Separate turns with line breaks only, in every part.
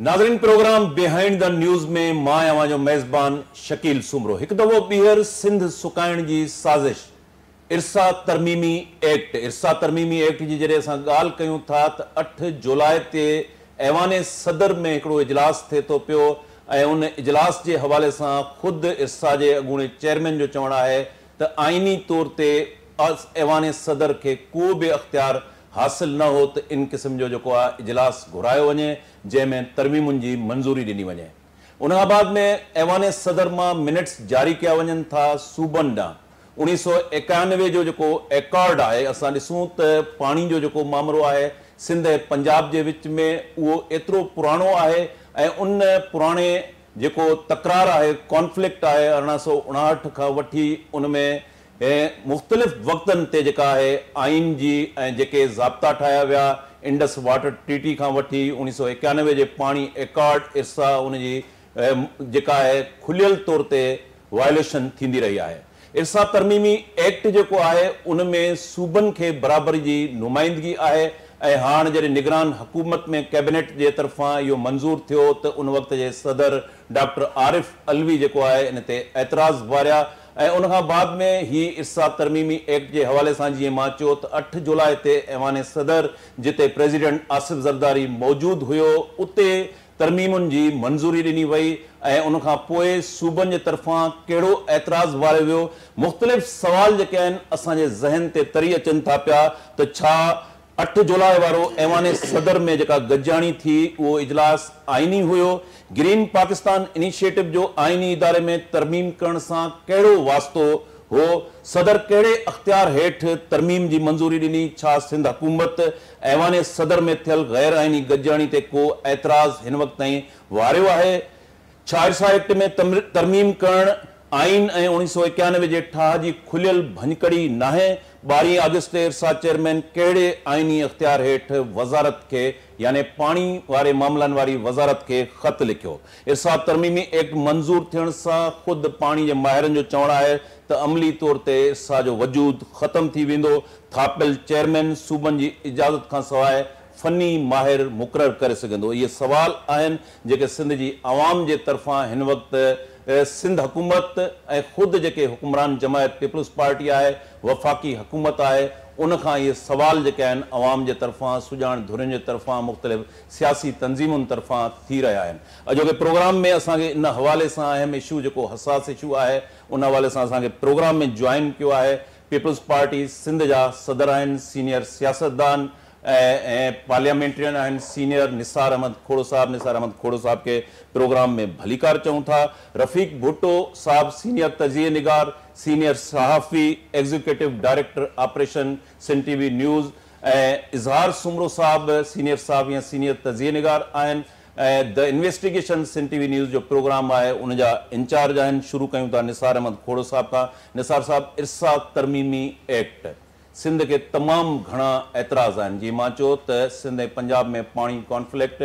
ناظرين programme behind the news ۾ مان اوهان جو ميزبان شڪيل سومرو هڪ دفعو ٻيهر سنڌ سڪائڻ جي سازش ارسا ترميمي ايڪٽ ارسا ترميمي ايڪٽ جي جڏهن اسان ڳالهه ڪيون ٿا ته 8 جولاء تي ايوان صدر ۾ هڪڙو اجلاس ٿئي ٿو پيو ۽ ان اجلاس جي حوالي سان خود ارسا جي اڳوڻي چيئرمين جو چوڻ آهي ته آئيني طور تي ايوان صدر کي ڪو به اختيار حاصل نه هو ته ان قسم جو جيڪو آهي اجلاس گهرايو وڃي جنهن ۾ ترميمن جي منظوري ڏني وڃي. ان کان بعد ۾ ايوان صدر مان منٽس جاري ڪيا وڃن ٿا صوبن ڏانهن. 1991 جو جيڪو ايڪارڊ آهي اسان ڏسون ته پاڻي جو جيڪو مامرو آهي سنڌ ۽ پنجاب جي وچ ۾ اهو ايترو پراڻو آهي ۽ ان پراڻي جيڪو تڪرار آهي ڪانفلڪٽ آهي 1859 کان وٺي ان ۾ مختلف وقتن تي جيڪا آهي آئين جي ۽ جيڪي ضابطا ٺاهيا ويا انڊس واٽر ٽريٽي کان وٺي 1991 جي پاڻي ايڪارڊ ارسا ان جي جيڪا آهي کليل طور تي وائليشن ٿيندي رهي آهي. ارسا ترميمي ايڪٽ جيڪو آهي ان ۾ صوبن کي برابري جي نمائندگي آهي ۽ هاڻ جڏهن نگران حڪومت ۾ ڪيبنيٽ جي طرفان اهو منظور ٿيو ته ان وقت جي صدر ڊاڪٽر عارف علوي جيڪو آهي ان تي اعتراض واريا ۽ ان کان بعد ۾ هي ارسا ترميمي ايڪٽ جي حوالي سان جيئن مان چيو ته 8 جولاء تي ايوان صدر جتي پريزيڊنٽ آصف زرداري موجود هيو اتي ترميمن جي منظوري ڏني وئي ۽ ان کان پوء صوبن جي طرفان ڪهڙو اعتراض واريو ويو مختلف سوال جيڪي آهن اسان جي ذهن تي تري اچن ٿا پيا ته ڇا 8 جولاء وارو ايوان صدر ۾ جيڪا گڏجاڻي ٿي اهو اجلاس آئيني هيو؟ گرين پاڪستان انيشيٽو جو آئيني اداري ۾ ترميم ڪرڻ سان ڪهڙو واسطو هو؟ صدر ڪهڙي اختيار هيٺ ترميم جي منظوري ڏني؟ ڇا سنڌ حڪومت ايوان صدر ۾ ٿيل غير آئيني گڏجاڻي تي ڪو اعتراض هن وقت تائين واريو آهي؟ ڇا ارسا ايڪٽ ۾ ترميم ڪرڻ آئين ۽ 1991 جي ٺاهه جي کليل ڀڃڪڙي ناهي؟ 12 آگسٽ تي ارسا چيئرمين ڪهڙي آئيني اختيار هيٺ وزارت کي يعني پاڻي واري معاملن واري وزارت کي خط لکيو؟ ارسا ترميمي ايڪٽ منظور ٿيڻ سان خود پاڻي جي ماهرن جو چوڻ آهي ته عملي طور تي ارسا جو وجود ختم ٿي ويندو، ٿاپيل چيئرمين صوبن جي اجازت کانسواء فني ماهر مقرر ڪري سگهندو؟ اهي سوال آهن جيڪي سنڌ جي عوام جي طرفان هن وقت سنڌ حڪومت ۽ خود جيڪي حڪمران جماعت پيپلز پارٽي آهي وفاقي حڪومت آهي ان کان اهي سوال جيڪي آهن عوام جي طرفان سڄاڻ ڌرين جي طرفان مختلف سياسي تنظيمن طرفان ٿي رهيا آهن. اڄوڪي پروگرام ۾ اسان کي ان حوالي سان اهم اشو جيڪو حساس اشو آهي ان حوالي سان اسان کي پروگرام ۾ جوائن ڪيو آهي پيپلز پارٽي سنڌ جا صدر آهن سينيئر سياستدان ۽ پارليامينٽرين آهن سينيئر نثار احمد کوڙو صاحب نثار احمد کوڙو صاحب کي پروگرام ۾ ڀليڪار چئون ٿا. رفيق ڀٽو صاحب سينيئر تجزيي نگار، سينيئر صحافي، executive director operation Sindh T V news ۽ Izhar Soomro صاحب سينيئر صحافي ۽ سينيئر تجزيي نگار آهن ۽ the investigation Sindh T V news جو پروگرام آهي ان جا انچارج آهن. شروع ڪيون ٿا نثار احمد کوڙو صاحب کان. نثار صاحب ارسا ترميمي ايڪٽ سنڌ کي تمام گهڻا اعتراض آهن جيئن مان چيو ته سنڌ ۽ پنجاب ۾ پاڻي ڪانفلڪٽ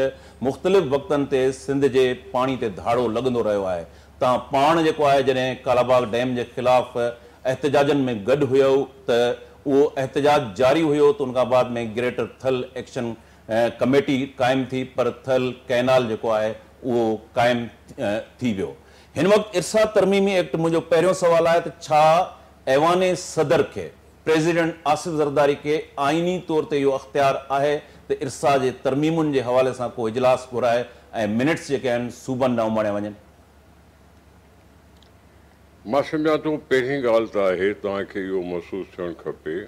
مختلف وقتن تي سنڌ جي پاڻي تي ڌاڙو لڳندو رهيو آهي تان پاڻ جيڪو آهي جڏهن ڪالاباغ ڊيم جي خلاف احتجاجن ۾ گڏ هيو ته اهو احتجاج جاري هيو ته ان کان بعد ۾ گريٽر ٿل ايڪشن ڪميٽي قائم ٿي پر ٿل ڪئنال جيڪو آهي اهو قائم ٿي ويو هن وقت ارسا ترميمي ايڪٽ منهنجو پهريون سوال آهي ته ڇا ايوان صدر کي پريزيڊنٽ آصف زرداري کي آئيني طور تي اهو اختيار آهي ته ارسا جي ترميمن جي حوالي سان ڪو اجلاس گهرائي ۽ منٽس جيڪي آهن صوبن ڏانهن اماڻيا وڃن.
مان سمجهان ٿو پهرين ڳالهه ته آهي توهان کي اهو محسوس ٿيڻ کپي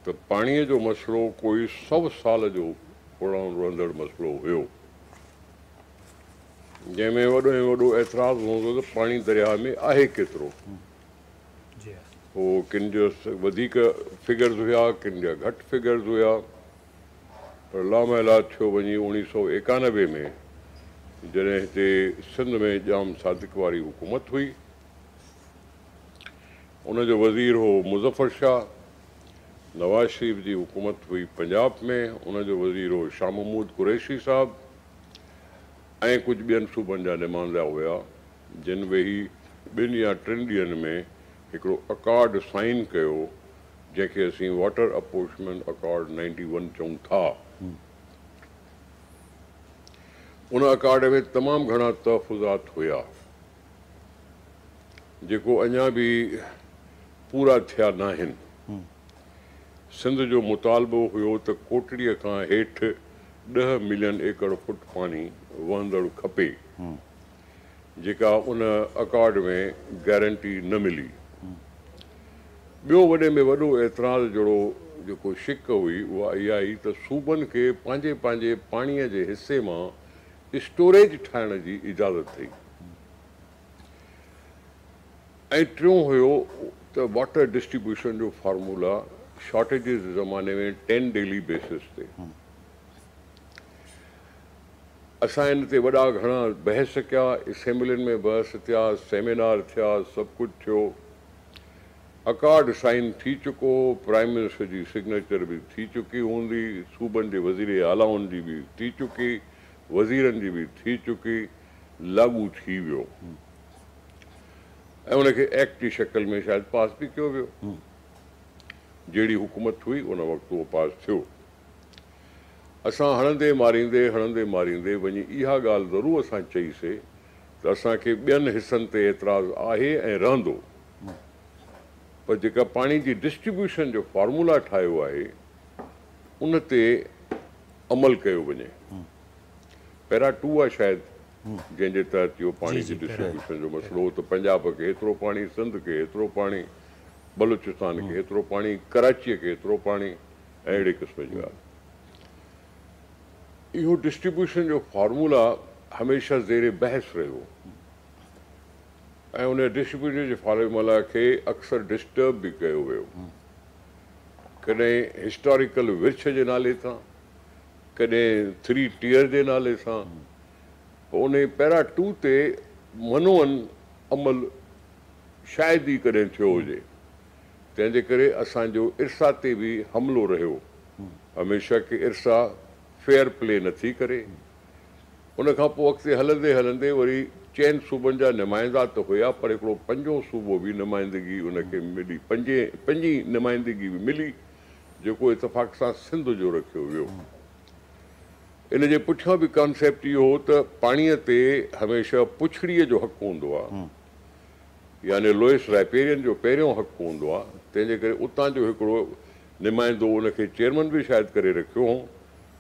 ته پاڻيء جو مسئلو ڪوئي سو سال جو پراڻو رهندڙ مسئلو هيو جنهن ۾ وڏو ۾ وڏو اعتراض هوندو ته پاڻي درياهه ۾ آهي ڪيترو. پوء ڪن جو وڌيڪ فگرز هيا ڪن جا گهٽ فگرز هيا پر لامحاله ٿيو وڃي 1991 ۾ جڏهن هتي سنڌ ۾ ڄام صادق واري حڪومت هئي ان جو وزير هو مظفر شاهه، نواز شريف جي حڪومت هئي پنجاب ۾ ان جو وزير هو شاهه محمود قريشي صاحب ۽ ڪجهه ٻين صوبن جا نمائندا هيا جن ويهي ٻن يا ٽن ڏينهن ۾ هڪڙو اڪارڊ سائن ڪيو جنهن کي اسين واٽر اپورشنمينٽ اڪارڊ 91 چئون ٿا. ان اڪارڊ ۾ تمام گهڻا تحفظات هيا، جيڪو اڃا به پورا ٿيا ناهن. سنڌ جو مطالبو هيو ته ڪوٽڙيء کان هيٺ 10 ملين ايڪڙ فٽ پاڻي وهندڙ کپي، جيڪا ان اڪارڊ ۾ گارنٽي نه ملي. ٻيو وڏي ۾ وڏو اعتراض جهڙو جيڪو شق هئي، اها اها هئي ته صوبن کي پنهنجي پنهنجي پاڻيء جي حصي مان اسٽوريج ٺاهڻ جي اجازت ٿي. ۽ ٽيون هيو ته واٽر ڊسٽريبيوشن جو فارمولا شارٽيجز جي زماني ۾ 10 ڊيلي بيسس تي. اسان ان تي وڏا گهڻا بحث ڪيا، اسيمبلين ۾ بحث ٿيا، سيمينار ٿيا، سڀ ڪجهه ٿيو. اڪارڊ سائن ٿي چڪو هو، پرائم منسٽر جي سگنيچر به ٿي چڪي هوندي، صوبن جي وزير اعلائن جي به ٿي چڪي، وزيرن جي به ٿي چڪي، لاڳو ٿي ويو ۽ ان کي ايڪٽ جي شڪل ۾ شايد پاس به ڪيو ويو. جهڙي حڪومت هئي ان وقت اهو پاس ٿيو. اسان هڻندي ماريندي هڻندي ماريندي وڃي اها ڳالهه ضرور اسان چئي سي ته اسان کي ٻين حصن تي اعتراض آهي ۽ رهندو، پر جيڪا پاڻي جي ڊسٽريبيوشن جو فارمولا ٺاهيو آهي ان تي عمل ڪيو وڃي. پيرا 2 آهي شايد، جنهن جي تحت اهو پاڻي جي ڊسٽريبيوشن جو مسئلو هو ته پنجاب کي هيترو پاڻي، سنڌ کي هيترو پاڻي، بلوچستان کي هيترو پاڻي، ڪراچيء کي هيترو پاڻي ۽ اهڙي قسم جي ڳالهه. اهو ڊسٽريبيوشن جو فارمولا هميشه زير بحث رهيو ۽ ان ڊسٽريبيوشن جي فارمولا کي اڪثر ڊسٽرب به ڪيو ويو، ڪڏهن هسٽاريڪل ورڇ جي نالي سان، ڪڏهن 3 ٽيئر جي نالي سان. پوء ان پيرا 2 تي منوئن عمل شايد ئي ڪڏهن ٿيو هجي. تنهن جي ڪري اسان جو ارسا تي به حملو رهيو هميشه ڪي ارسا فيئر پلي نٿي ڪري. ان کان پوء اڳتي هلندي هلندي وري 4 صوبن جا نمائندا ته هيا، پر هڪڙو پنجون صوبو به نمائندگي ان کي ملي، پنجين نمائندگي به ملي، جيڪو اتفاق سان سنڌ جو رکيو ويو. ان جي پٺيان به ڪانسيپٽ اهو هو ته پاڻيء تي هميشه پڇڙيء جو حق هوندو آهي، يعني لوئس رائپيرين جو پهريون حق هوندو آهي، تنهن جي ڪري اتان جو هڪڙو نمائندو ان کي چيئرمن به شايد ڪري رکيو هو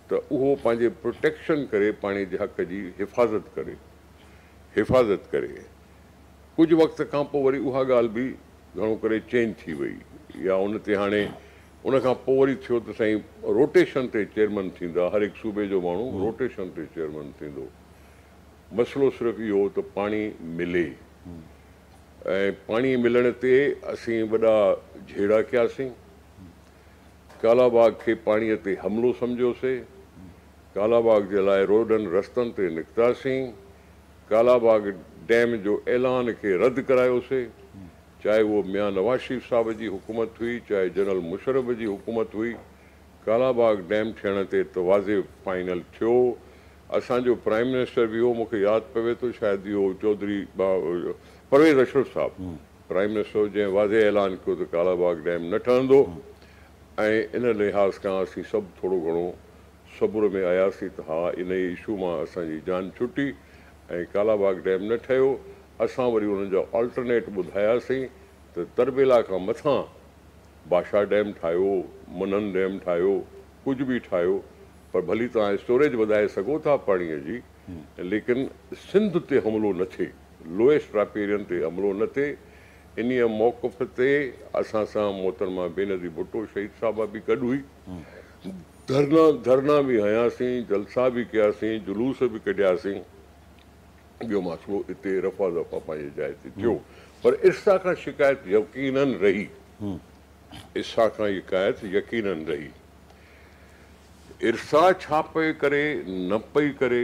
ته اهو پنهنجي پروٽيڪشن ڪري پاڻي جي حق جي حفاظت ڪري حفاظت ڪري. ڪجهه وقت کان پوء وري اها ڳالهه به گهڻو ڪري چينج ٿي وئي يا ان تي هاڻي ان کان پوء وري ٿيو ته سائين روٽيشن تي چيئرمن ٿيندا، هر هڪ صوبي جو ماڻهو روٽيشن تي چيئرمن ٿيندو. مسئلو صرف اهو هو ته پاڻي ملي ۽ پاڻي ملڻ تي اسين وڏا جهيڙا ڪياسين. ڪالا باغ کي پاڻيء تي حملو سمجهيوسي. ڪالا باغ جي لاء روڊن رستن تي نڪتاسين. ڪالا باغ ڊيم جو اعلان کي رد ڪرايوسي. چاهي اهو ميان نواز شريف صاحب جي حڪومت هئي، چاهي جنرل مشرف جي حڪومت هئي، ڪالا باغ ڊيم ٺهڻ تي ته واضح فائنل ٿيو. اسان جو پرائم منسٽر به هو، مون کي ياد پوي ٿو شايد اهو چوڌري پرويز اشرف صاحب پرائم منسٽر هو، جنهن واضح اعلان ڪيو ته ڪالا باغ ڊيم نه ٺهندو ۽ ان لحاظ کان اسين سڀ ٿورو گهڻو صبر ۾ آياسين ته ها انهيء اشو مان اسان جي جان ڇٽي ۽ ڪالا باغ ڊيم نه ٺهيو. اسان وري انهن جا آلٽرنيٽ ٻڌاياسين ته تربيلا کان مٿان باشا ڊيم ٺاهيو، منهن ڊيم ٺاهيو، ڪجهه به ٺاهيو، پر ڀلي توهان اسٽوريج وڌائي سگهو ٿا پاڻيء جي، ليڪن سنڌ تي حملو نه ٿئي، لوئيسٽ رائپيرين تي حملو نه ٿئي. انهيء موقف تي اسان سان محترمه بينظير ڀٽو شهيد صاحبه به گڏ هئي. ڌرنا ڌرنا به هنياسين، جلسا به ڪياسين، جلوس به ڪڍياسين. ٻيو مسئلو اتي رفع دفع پنهنجي جاء تي ٿيو، پر ارسا کان شڪايت يقيناً رهي. ارسا کان شڪايت يقيناً رهي. ارسا ڇا پئي ڪري نه پئي ڪري،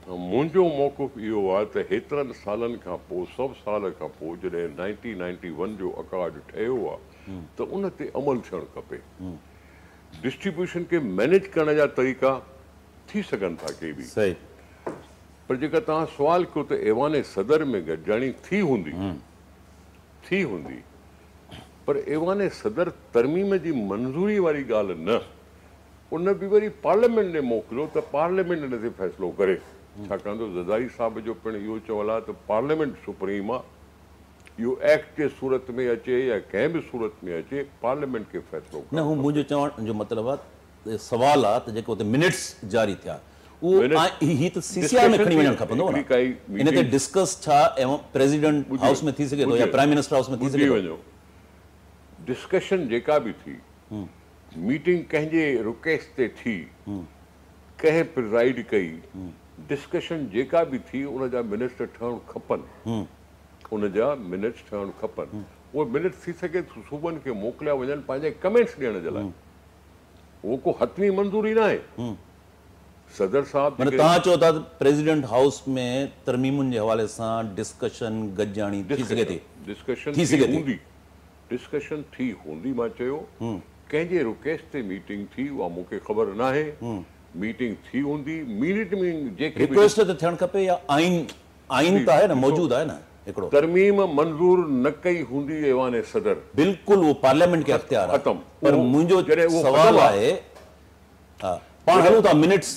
منهنجو موقف اهو آهي ته هيترن سالن کان پوء، 100 سال کان پوء جڏهن 1991 جو اڪارڊ ٺهيو آهي ته ان تي عمل ٿيڻ کپي. ڊسٽريبيوشن کي مئنيج ڪرڻ جا طريقا ٿي سگهن ٿا ڪي به. پر جيڪا توهان سوال ڪيو ته ايوان صدر ۾ گڏجاڻي ٿي هوندي، ٿي هوندي، پر ايوان صدر ترميم جي منظوري واري ڳالهه نه، ان به وري پارليامينٽ ڏي موڪليو ته پارليامينٽ ان تي فيصلو ڪري. ڇاڪاڻ ته زرداري صاحب جو پڻ اهو چوڻ آهي ته پارليامينٽ سپريم آهي، اهو ايڪٽ جي صورت ۾ اچي يا ڪنهن به صورت ۾ اچي پارليامينٽ کي فيصلو
نه
ڪرڻو
هو
کپي.
منهنجو چوڻ جو مطلب آهي سوال آهي ته جيڪو اتي منٽس جاري ٿيا اهو هي ته سي سي آء ۾
ڊسڪشن
کڻي
ٿي
وڃڻ کپندو
هڪڙي
نه
ڪائي
ان تي
ميٽنگ
ڊسڪس ڇا پريزيڊنٽ
ٻڌي
هائوس ۾ ٿي سگهي ٿو
ٻڌي
يا پرائم منسٽر هائوس ۾ ٿي
ٻڌي
سگهي ٿو؟
وڃو ڊسڪشن جيڪا به ٿي ميٽنگ ڪنهن جي رڪويسٽ تي ٿي ڪنهن پرزائيڊ ڪئي ڊسڪشن جيڪا به ٿي ان جا منٽس ٺهڻ کپن، ان جا منٽس ٺهڻ کپن، اهي منٽس ٿي سگهي ته صوبن کي موڪليا وڃن پنهنجي ڪمينٽس ڏيڻ جي لاء، اهو ڪو حتمي منظوري ناهي. صدر صاحب
معنيٰ
جيڪي
توهان چئو ٿا ته پريزيڊنٽ هائوس ۾ ترميمن جي حوالي سان ڊسڪشن گڏجاڻي ٿي سگهي ٿي؟
ڊسڪشن
ٿي
ٿي
سگهي ٿي.
هوندي، ڊسڪشن ٿي هوندي. مان چيو ڪنهن جي رڪويسٽ تي ميٽنگ ٿي اها مون کي خبر ناهي، ميٽنگ ٿي هوندي، مينٽ ۾ جيڪي به
رڪويسٽ ته ٿيڻ کپي يا آئين آئين
ڏسو
ته آهي نه، موجود آهي نه هڪڙو.
ترميم منظور نه ڪئي هوندي ايوان صدر.
بلڪل اهو پارليامينٽ کي اختيار آهي،
ختم.
پر
اهو
منهنجو
جڏهن اهو
سوال
ختم آهي.
آهي ها پاڻ هلون ٿا منٽس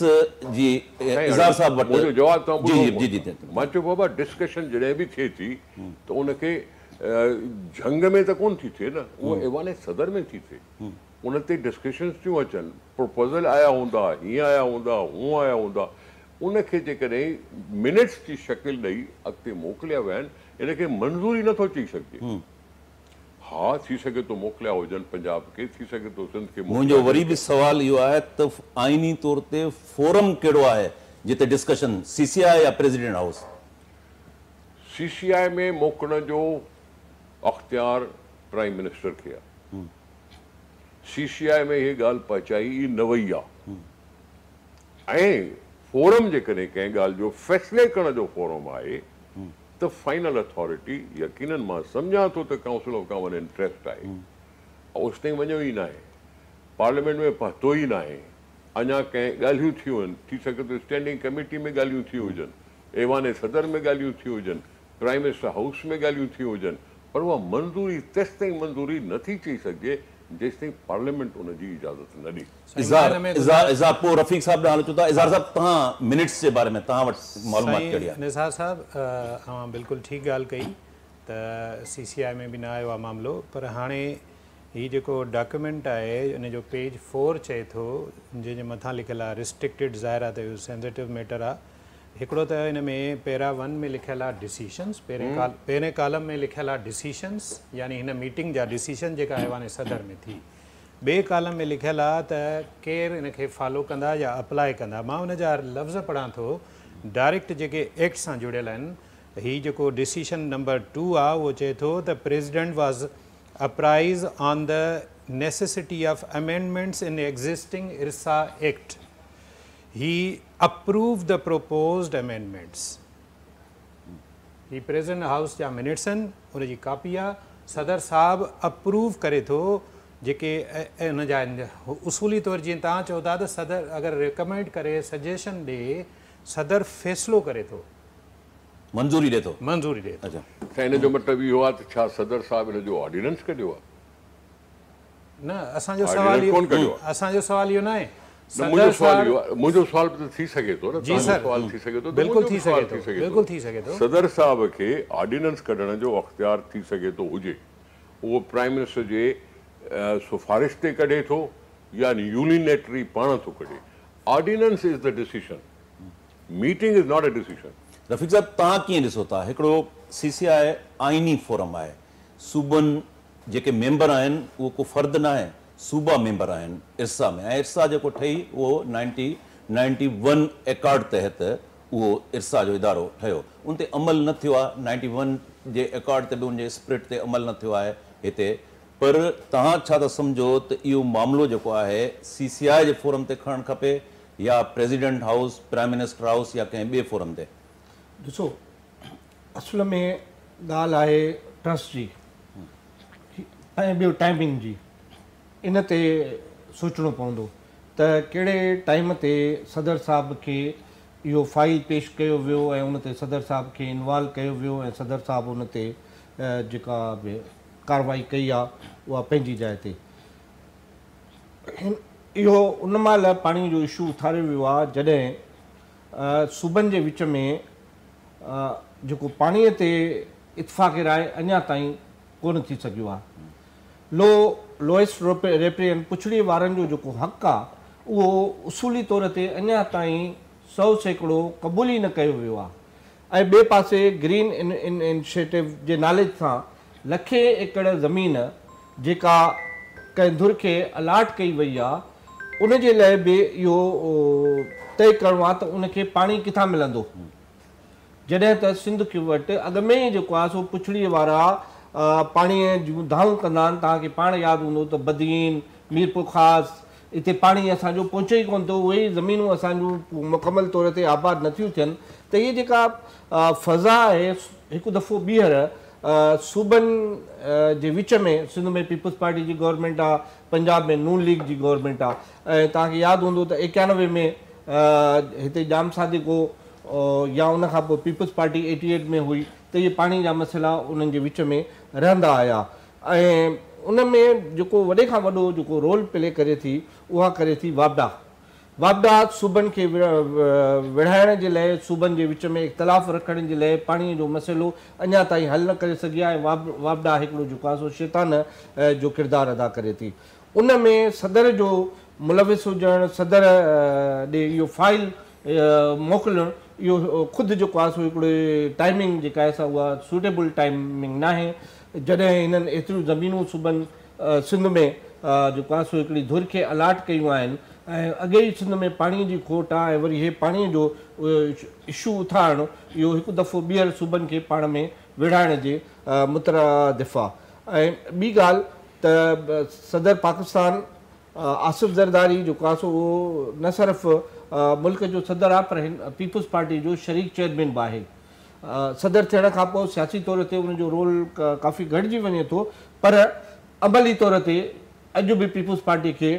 جي اظهار صاحب وٽ.
منهنجو جواب توهان
جي
ٻڌو
جي
ڪونه.
جي جي
مان چيو بابا ڊسڪشن جڏهن به ٿئي ٿي ته ان کي جهنگ ۾ ته ڪونه ٿي ٿئي نه، اهو ايوان صدر ۾ ٿي ٿئي، ان تي ڊسڪشنس ٿيون اچن، پروپوزل آيا هوندا، هيئن آيا هوندا، هونئن آيا هوندا، ان کي جيڪڏهن منٽس جي شڪل ڏئي اڳتي موڪليا ويا آهن، ان کي منظوري نٿو چئي سگهجي. ها ٿي سگهي ٿو موڪليا هجن پنجاب کي، ٿي سگهي ٿو سنڌ کي موڪليا
منهنجو وري
هجن.
به سوال اهو آهي ته آئيني طور تي فورم ڪهڙو آهي جتي ڊسڪشن، سي سي آء يا پريزيڊنٽ هائوس؟
سي سي آء ۾ موڪلڻ جو اختيار پرائم منسٽر کي آهي. سي سي آء ۾ هيء ڳالهه پهچائي ئي نه وئي آهي ۽ فورم جيڪڏهن ڪنهن ڳالهه جو فيصلي ڪرڻ جو فورم آهي ته فائنل اٿارٽي يقينن مان سمجهان ٿو ته ڪائونسل آف ڪامن انٽريسٽ آهي، اوستائين وڃيو ئي ناهي، پارليامينٽ ۾ پهتو ئي ناهي، اڃا ڪنهن ڳالهيون ٿيون آهن، ٿي سگهي ٿو اسٽينڊنگ ڪميٽي ۾ ڳالهيون ٿيون هجن، ايوان صدر ۾ ڳالهيون ٿيون هجن، پرائم منسٽر هائوس ۾ ڳالهيون ٿيون هجن، پر اها منظوري تيستائين منظوري نٿي چئي سگهجي جيستائين پارليامينٽ ان جي اجازت نه ڏئي.
اظهار اظهار اظهار پوءِ رفيق صاحب ڏانهن اچون ٿا. اظهار صاحب توهان منٽس جي باري ۾ توهان وٽ معلومات
سائين
ڪهڙي آهي؟
نثار صاحب اوهان بلڪل ٺيڪ ڳالهه ڪئي ته سي سي آء ۾ به نه آيو آهي معاملو، پر هاڻي هي جيڪو ڊاڪيومينٽ آهي ان جو پيج 4 چئي ٿو، جنهن جي مٿان لکيل آهي ريسٽرڪٽيڊ، ظاهر آهي ته اهو سينسيٽو ميٽر آهي. هڪڙو ته هن ۾ پيرا 1 ۾ لکيل آهي ڊسيشنس، پهرين ڪالم ۾ لکيل آهي ڊسيشنس، يعني هن ميٽنگ جا ڊسيشن جيڪا ايوان صدر ۾ ٿي. ٻئي ڪالم ۾ لکيل آهي ته ڪير ان کي فالو ڪندا يا اپلائي ڪندا. مان ان جا لفظ پڙهان ٿو ڊائريڪٽ جيڪي ايڪٽ سان جڙيل آهن. هي جيڪو ڊسيشن نمبر 2 آهي اهو چئي ٿو ته president was apprised on the necessity of amendments in existing IRSA act, he approve the proposed amendments. He president house جا منٽس آهن، ان جي ڪاپي آهي. صدر صاحب اپروو ڪري ٿو جيڪي ان جا آهن. اصولي طور جيئن توهان چئو ٿا ته صدر اگر ريڪمينڊ ڪري، سجيشن ڏئي، صدر فيصلو ڪري ٿو،
منظوري ڏئي ٿو،
منظوري ڏئي ٿو.
اڇا.
سائين هن جو مطلب اهو آهي ته ڇا صدر صاحب هن جو آرڊيننس ڪڍيو آهي؟
نه، اسان جو
آرڊيننس
سوال اهو
ڪونه ڪڍيو آهي.
اسان جو سوال اهو نه آهي.
نه، منهنجو سوال اهو آهي، منهنجو سوال به ته ٿي سگهي ٿو نه،
جي
توهان جو
سر،
سوال ٿي سگهي ٿو ته
بلڪل
منهنجو
ٿي
به سوال
سگهي
ٿي
ٿو،
سگهي ٿو.
بلڪل ٿي سگهي ٿو.
صدر صاحب کي آرڊيننس ڪڍڻ جو اختيار ٿي سگهي ٿو هجي، اهو پرائم منسٽر جي سفارش تي ڪڍي ٿو يا يونيليٽري پاڻ ٿو ڪڍي. Ordinance is the decision, meeting is not a decision.
Rafiq صاحب توهان ڪيئن ڏسو ٿا؟ هڪڙو سي سي آء آئيني فورم آهي، صوبن جيڪي ميمبر آهن اهو ڪو فرد نه آهي، صوبا ميمبر آهن ارسا ۾، ۽ ارسا جيڪو ٺهي اهو 1991 ايڪارڊ تحت اهو ارسا جو ادارو ٺهيو، ان تي عمل نه ٿيو آهي. 91 جي ايڪارڊ تي به ان جي اسپرٽ تي عمل نه ٿيو آهي هتي. پر توهان ڇا ٿا سمجهو ته اهو معاملو جيڪو آهي سي سي آء جي فورم تي کڻڻ کپي يا president house, prime minister house يا ڪنهن ٻئي فورم تي؟
ڏسو اصل ۾ ڳالهه آهي ٽرسٽ جي ۽ ٻيو ٽائمنگ جي، ان تي سوچڻو پوندو ته ڪهڙي ٽائيم تي صدر صاحب کي اهو فائل پيش ڪيو ويو ۽ ان تي صدر صاحب کي انوالو ڪيو ويو ۽ صدر صاحب ان تي جيڪا به ڪارروائي ڪئي آهي اها پنهنجي جاءِ تي. اهو ان مهل پاڻي جو اشو اٿاريو ويو آهي جڏهن صوبن جي وچ ۾ جيڪو پاڻيء تي اتفاق راء اڃا تائين ڪونه ٿي سگهيو آهي. لو لوئسٽ ريپرين پڇڙيء وارن جو جيڪو حق آهي اهو اصولي طور تي اڃا تائين 100% قبول ئي نه ڪيو ويو آهي ۽ ٻئي پاسي گرين انيشيٽو جي نالي سان لکين ايڪڙ زمين جيڪا ڪنهن ڌر کي الاٽ ڪئي وئي آهي ان جي لاء به اهو طئي ڪرڻو آهي ته ان کي پاڻي ڪٿان ملندو. جڏهن ته سنڌ وٽ اڳ ۾ ئي جيڪو آهي سو پڇڙيء وارا پاڻيء جون دانهون ڪندا آهن. توهان کي پاڻ ياد هوندو ته بدين، ميرپورخاص اتي پاڻي اسان جو پهچي ئي ڪونه ٿو، اهي ئي زمينون اسان جون مڪمل طور تي آباد نٿيون ٿين ته هيء جيڪا فضا آهي هڪ دفعو ٻيهر صوبن جي وچ ۾ سنڌ ۾ پيپلز پارٽي جي گورنمينٽ آهي، پنجاب ۾ نون ليگ جي گورنمينٽ آهي ۽ توهان کي ياد هوندو ته 91 ۾ هتي ڄام صادق هو يا ان کان پوء پيپلز پارٽي 88 ۾ هئي ته اهي پاڻي جا مسئلا انهن جي وچ ۾ رهندا آيا ۽ ان ۾ جيڪو وڏي کان وڏو جيڪو رول پلي ڪري ٿي اها ڪري ٿي واپڊا. واپڊا صوبن کي وڙهائڻ جي لاء صوبن جي وچ ۾ اختلاف رکڻ جي لاء پاڻي جو مسئلو اڃا تائين حل نه ڪري سگهي آهي ۽ واپڊا هڪڙو جيڪو آهي سو شيطان جو ڪردار ادا ڪري ٿي. ان ۾ صدر جو ملوث هجڻ، صدر ڏي اهو فائل موڪلڻ اهو خود جيڪو آهي سو هڪڙي ٽائمنگ جيڪا آهي سا اها سوٽيبل ٽائمنگ ناهي. جڏهن هنن ايتريون زمينون صوبن سنڌ ۾ جيڪو آهي سو هڪڙي ڌر کي الاٽ ڪيون آهن ۽ اڳي ئي سنڌ ۾ پاڻي جي کوٽ آهي ۽ وري هي پاڻي جو اشو اٿارڻ اهو هڪ دفعو ٻيهر صوبن کي پاڻ ۾ وڙهائڻ جي مترادف آهي. ۽ ٻي ڳالهه ته صدر پاڪستان آصف زرداري جيڪو آهي سو اهو نه صرف ملڪ جو صدر آهي پر هن پيپلز پارٽي جو شريڪ چيئرمين به آهي. صدر ٿيڻ کان پوء سياسي طور تي ان جو رول ڪافي گهٽجي وڃي ٿو پر عملي طور تي اڄ به پيپلز پارٽي کي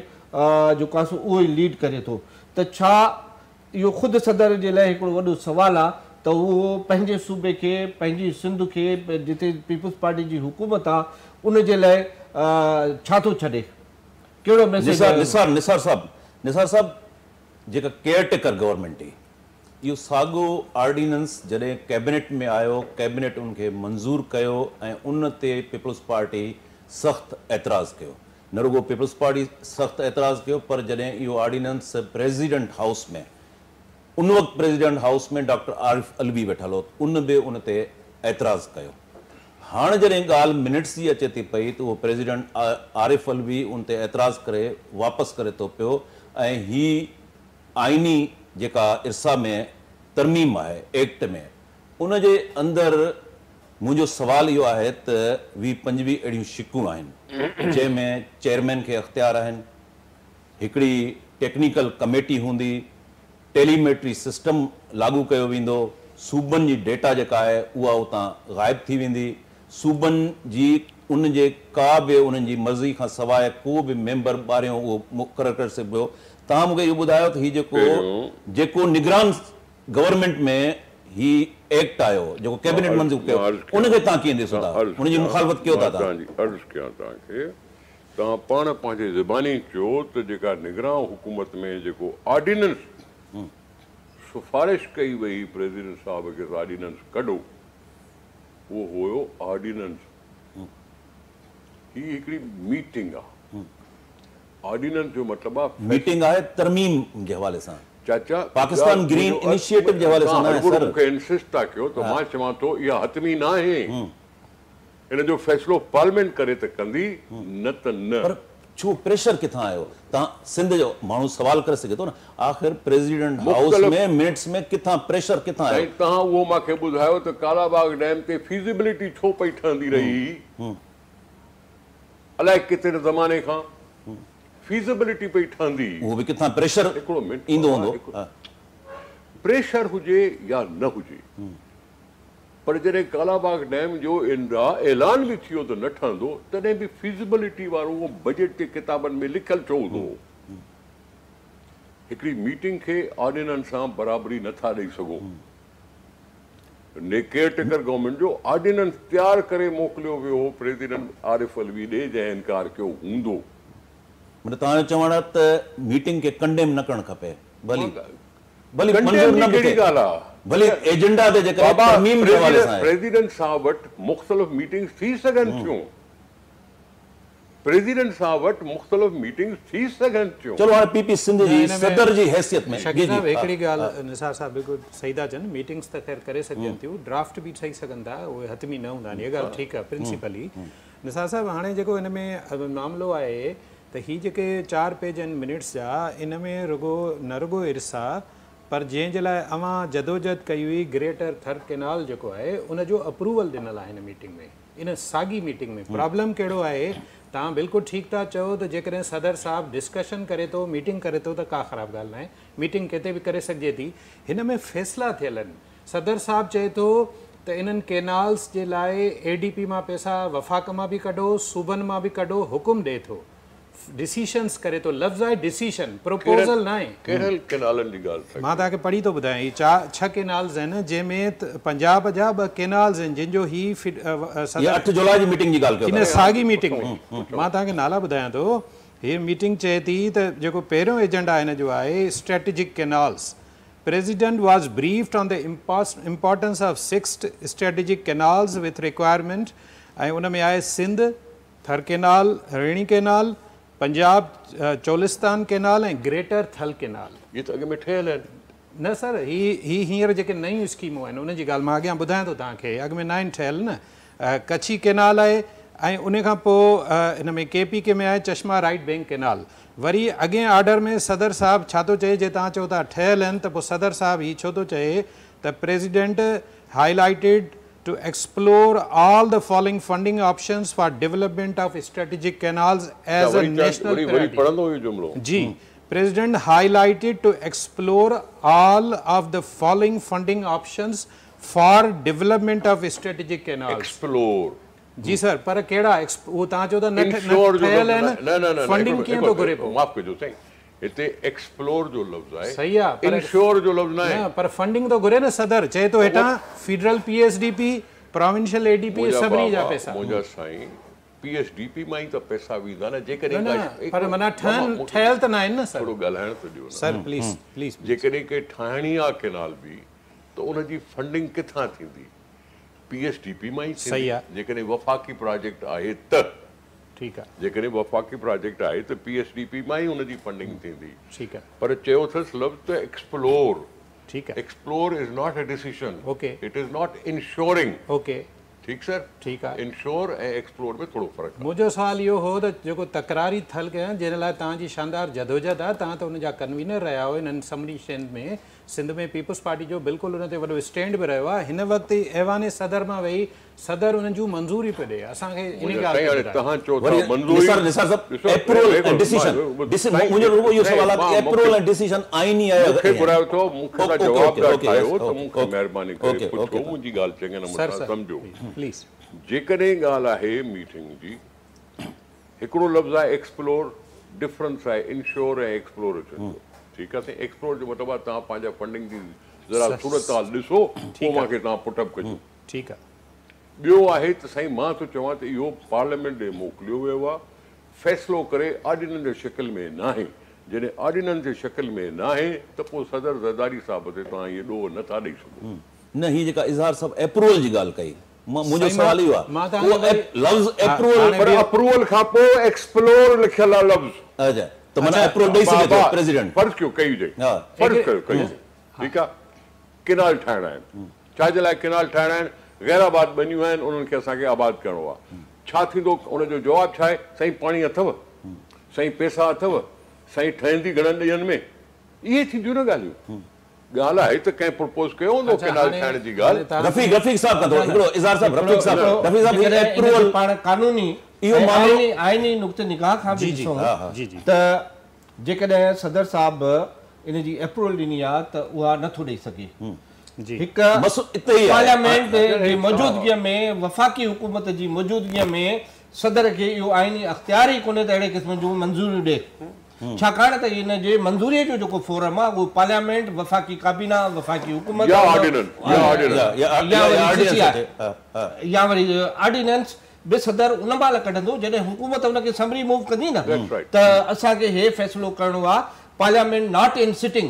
جيڪو آهي سو اهو ئي ليڊ ڪري ٿو ته ڇا اهو خود صدر جي لاء هڪڙو وڏو سوال آهي ته اهو پنهنجي صوبي کي، پنهنجي سنڌ کي جتي پيپلز پارٽي جي حڪومت آهي ان جي لاء ڇا ٿو ڇڏي؟ ڪهڙو ميسيج
نثار نثار نثار صاحب نثار صاحب جيڪا ڪيئر ٽيڪر گورنمينٽ هئي اهو ساڳو آرڊيننس جڏهن ڪيبنيٽ ۾ آيو ڪيبنيٽ ان کي منظور ڪيو ۽ ان تي پيپلز پارٽي سخت اعتراض ڪيو نه رڳو پيپلز پارٽي سخت اعتراض ڪيو پر جڏهن اهو آرڊيننس پريزيڊنٽ هائوس ۾ ان وقت president house ۾ doctor Arif Alvi ويٺل هو ان به ان تي اعتراض ڪيو. هاڻ جڏهن ڳالهه منٽس جي اچي ٿي پئي ته اهو پريزيڊنٽ عارف علوي ان تي اعتراض ڪري واپس ڪري ٿو پيو ۽ هي آئيني جيڪا ارسا ۾ ترميم آهي ايڪٽ ۾ ان جي اندر منهنجو سوال اهو آهي ته 20 25 اهڙيون شقون آهن جنهن ۾ چيئرمين کي اختيار آهن هڪڙي ٽيڪنيڪل ڪميٽي هوندي، ٽيليميٽري سسٽم لاڳو ڪيو ويندو، صوبن جي ڊيٽا جيڪا آهي اها اتان غائب ٿي ويندي، صوبن جي ان جي ڪا به انهن جي مرضي کان سواء ڪو به ميمبر ٻاهريون اهو مقرر ڪري سگهبو. توهان مون کي اهو ٻڌايو ته هي جيڪو جيڪو نگران گورنمينٽ ۾ هي ايڪٽ آيو جيڪو ڪيبنيٽ منظور ڪيو ان کي توهان ڪيئن ڏسو ٿا ان جي مخالفت ڪيو ٿا توهان؟
عرض ڪيان توهان کي توهان پاڻ پنهنجي زباني چيو ته جيڪا نگران حڪومت ۾ جيڪو آرڊيننس سفارش ڪئي وئي پريزيڊنٽ صاحب کي ته آرڊيننس ڪڍو اهو هيو آرڊيننس هي هڪڙي ميٽنگ آ آرڊيننس جو مطلب آ
ميٽنگ آهي ترميم جي حوالي سان
چاچا
پاڪستان گرين انيشيٽو جي حوالي سان ناهي سر
مون کي انسسٽ ٿا ڪيو ته مان چوان ٿو اها حتمي ناهي ان جو فيصلو پارليامينٽ ڪري ته ڪندي نه ته نه.
پر ڇو پريشر ڪٿان آيو؟ توهان سنڌ جو ماڻهو سوال ڪري سگهي ٿو نه آخر پريزيڊنٽ هائوس ۾ منٽس ۾ ڪٿان پريشر ڪٿان آيو؟
سائين توهان اهو مان کي ٻڌايو ته ڪالا باغ ڊيم تي فيزيبلٽي ڇو پئي ٺهندي رهي؟ الائي ڪيتري زماني کان فيزيبلٽي پئي ٺهندي.
اهو به ڪٿان پريشر ايندو هوندو.
پريشر هجي يا نه هجي پر جڏهن ڪالاباغ ڊيم جو اعلان به ٿيو ته نه ٺهندو تڏهن به فيزيبلٽي وارو اهو بجيٽ جي ڪتابن ۾ لکيل ڇو هوندو هو؟ هڪڙي ميٽنگ کي آرڊيننس سان برابري نه ٿا ڏئي سگهو. ڪيئر ٽيڪر گورنمينٽ جو آرڊيننس تيار ڪري موڪليو ويو هو پريزيڊنٽ عارف علوي ڏي جنهن انڪار ڪيو هوندو.
مطلب توهان جو چوڻ آهي ته ميٽنگ کي ڪنڊيم نه ڪرڻ کپي ڀلي. ڀلي منظور نه به ٿئي، ڀلي ايجنڊا تي جيڪڏهن ترميم جي حوالي سان آهي.
پريزيڊنٽ صاحب وٽ مختلف ميٽنگز ٿي سگهن ٿيون. پريزيڊنٽ صاحب وٽ مختلف ميٽنگز ٿي سگهن ٿيون.
چلو هاڻي پي پي سنڌ جي صدر جي حيثيت ۾.
شڪيل صاحب هڪڙي ڳالهه نثار صاحب بلڪل صحيح ٿا چون، ميٽنگز ته خير ڪري سگهجن ٿيون، ڊرافٽ به ٺهي سگهن ٿا، اهي حتمي نه هوندا آهن، اها ڳالهه ٺيڪ آهي پرنسپلي. نثار صاحب هاڻي جيڪو هن ۾ معاملو آهي ته هي جيڪي 4 پيج آهن منٽس جا، ان ۾ رڳو نه رڳو ارسا پر جنهن جي لاء اوهان جدوجهد ڪئي هئي گريٽر ٿر ڪينال جيڪو آهي ان جو اپروول ڏنل آهي هن ميٽنگ ۾، ان ساڳي ميٽنگ ۾. پرابلم ڪهڙو آهي، توهان بلڪل ٺيڪ ٿا چئو ته جيڪڏهن صدر صاحب ڊسڪشن ڪري ٿو، ميٽنگ ڪري ٿو ته ڪا خراب ڳالهه ناهي، ميٽنگ ڪٿي به ڪري سگهجي ٿي. هن ۾ فيصلا ٿيل آهن. صدر صاحب چئي ٿو ته انهن ڪينالز جي لاء اي ڊي پي مان پئسا وفاق مان به ڪڍو، صوبن مان به ڪڍو، حڪم ڏئي ٿو، ڊسيشنز ڪري ٿو. لفظ آهي ڊسيشن، پروپوزل ناهي.
ڪهڙن ڪينالن جي ڳالهه ٿا
مان توهان کي پڙهي ٿو ٻڌايان. هي 4 6 ڪينالز آهن، جنهن ۾ پنجاب جا 2 ڪينالز آهن، جن جو هي
صدر 8 جولاء جي ميٽنگ جي ڳالهه ڪيو
ٿا. ان ساڳي ميٽنگ ۾ مان توهان کي نالا ٻڌايان ٿو. هي ميٽنگ چئي ٿي ته جيڪو پهريون ايجنڊا هن جو آهي strategic canals, president was briefed on the importance of 6 strategic canals with requirement, ۽ ان ۾ آهي Sindh, Thar canal, Rainee canal, Punjab Cholistan canal ۽ greater Thal canal.
اهي ته اڳ ۾ ٺهيل آهن.
نه سر، هي هي هينئر جيڪي نيون اسڪيمون آهن انهن جي ڳالهه مان اڳيان ٻڌايان ٿو توهان کي. اڳ ۾ ناهن ٺهيل نه. ڪڇي ڪينال آهي ۽ ان کان پوء ان ۾ ڪي پي ڪي ۾ آهي چشما رائيٽ بينڪ ڪينال. وري اڳئين آرڊر ۾ صدر صاحب ڇا ٿو چئي، جي توهان چئو ٿا ٺهيل آهن ته پوء صدر صاحب هي ڇو ٿو چئي ته president highlighted to explore all the following funding options for development of strategic canals as a national priority. Ji, president highlighted to explore all of the following funding options for development of strategic canals.
Explore.
جي سر، پر ڪهڙا اهو توهان چئو ٿا نه ٺهيل آهن، funding ڪيئن ٿو گهري پيو؟
معاف ڪجو سائين، هتي ايڪسپلور جو لفظ آهي،
صحيح آهي، پر
انشور جو لفظ ناهي.
نه، پر فنڊنگ ٿو گهري نه صدر، چئي ٿو هيٺان federal P S D P, provincial A D P, سڀني جا پئسا.
منهنجا سائين، پي ايس ڊي پي مان ئي ته پئسا ويندا نه، جيڪڏهن
پر معنيٰ ٺهن ٺهيل ته ناهن نه سر.
ٿورو ڳالهائڻ ته ڏيو نه
سر، پليز پليز.
جيڪڏهن ڪي ٺاهڻي آهي ڪينال به ته ان جي فنڊنگ ڪٿان ٿيندي؟ پي ايس ڊي پي مان ئي ٿيندي، جيڪڏهن وفاقي پراجيڪٽ آهي ته.
ٺيڪ آهي.
جيڪڏهن وفاقي پراجيڪٽ آهي ته پي ايس ڊي پي مان ئي ان جي فنڊنگ ٿيندي.
ٺيڪ آهي.
پر چيو اٿس لفظ ته ايڪسپلور.
ٺيڪ آهي.
Explore is not a decision.
Okay.
It is not ensuring.
Okay.
ٺيڪ سر؟
ٺيڪ آهي.
انشور ۽ ايڪسپلور ۾ ٿورو فرق آهي.
منهنجو سوال اهو هو ته جيڪو تڪراري ٿل ڪيان، جنهن لاء توهان جي شاندار جدوجهد آهي، توهان ته ان جا ڪنوينر رهيا آهيو انهن سڀني شين ۾، سنڌ ۾ پيپلز پارٽي جو بلڪل ان تي وڏو اسٽينڊ به رهيو آهي، هن وقت ايوان صدر مان ويهي صدر انهن جون منظوري پيو ڏئي، اسان کي ان ڳالهه تي
ٻڌايو. نثار نثار صاحب، اپروول ۽ ڊسيشن، منهنجو رڳو اهو سوال آهي ته اپروول ۽ ڊسيشن آئيني آهي يا
مون کي گهرايو اٿو، مون کي ٿا جواب ٿا ٺاهيو ته مون کي مهرباني ڪري پڇو، منهنجي ڳالهه چڱي نموني سان سمجهو.
پليز.
جيڪڏهن ڳالهه آهي ميٽنگ جي، هڪڙو لفظ آهي ايڪسپلور، ڊفرنس آهي انشور ۽ ايڪسپلوريشن جو. ٺيڪ آهي سائين، ايڪسپلور جو مطلب آهي توهان پنهنجا فنڊنگ جي ذرا صورتحال ڏسو، پوء مان کي توهان پٽ اپ ڪجو.
ٺيڪ آهي.
ٻيو آهي ته سائين مان ٿو چوان ته اهو پارليامينٽ ڏي موڪليو ويو آهي، فيصلو ڪري آرڊيننس جي شڪل ۾ ناهي. جڏهن آرڊيننس جي شڪل ۾ ناهي ته پوء صدر زرداري صاحب تي توهان اهي ڏوهه نه ٿا ڏئي سگهو.
نه، هي جيڪا اظهار صاحب اپروول جي ڳالهه ڪئي، منهنجو سوال اهو آهي اهو لفظ اپروول،
پر اپروول کان پوء ايڪسپلور لکيل آهي لفظ.
اڇا، ته معنيٰ اپروول ڏئي سگهي ٿو پريزيڊنٽ.
فرض ڪيو ڪئي هجي، فرض ڪيو ڪئي هجي، ٺيڪ آهي، ڪينال ٺاهڻا آهن، ڇا جي لاء ڪينال ٺاهڻا آهن؟ غير آباد ٻنيون آهن، انهن کي اسان کي آباد ڪرڻو آهي. ڇا ٿيندو؟ ان جو جواب ڇا آهي؟ سائين پاڻي اٿو، سائين پئسا اٿو، سائين ٺهندي گهڻن ڏينهن ۾؟ اهي ٿينديون نه ڳالهيون. ڳالهه آهي ته ڪنهن پرپوز ڪيو هوندو ڪينال ٺاهڻ جي ڳالهه.
رفيق رفيق صاحب کان ٿورو هڪڙو اظهار صاحب، رفيق صاحب، رفيق صاحب هي اپروول
پاڻ قانوني
اهو معاملو
آئيني نقطه نگاهه کان به ڏسون ته جيڪڏهن صدر صاحب ان جي اپروول ڏني آهي ته اها نٿو ڏئي سگهي. هڪ پارليامينٽ جي موجودگيء ۾، وفاقي حڪومت جي موجودگيء ۾ صدر کي اهو آئيني اختيار ئي ڪونهي ته اهڙي قسم جون منظوريون ڏئي. ڇاڪاڻ ته ان جي منظوريء جو جيڪو فورم آهي اهو پارليامينٽ، وفاقي ڪابينا، وفاقي حڪومت يا وري آرڊيننس به صدر ان مهل ڪڍندو جڏهن حڪومت ان کي سمري موو ڪندي نه ته اسان کي هي فيصلو ڪرڻو آهي Parliament not in sitting,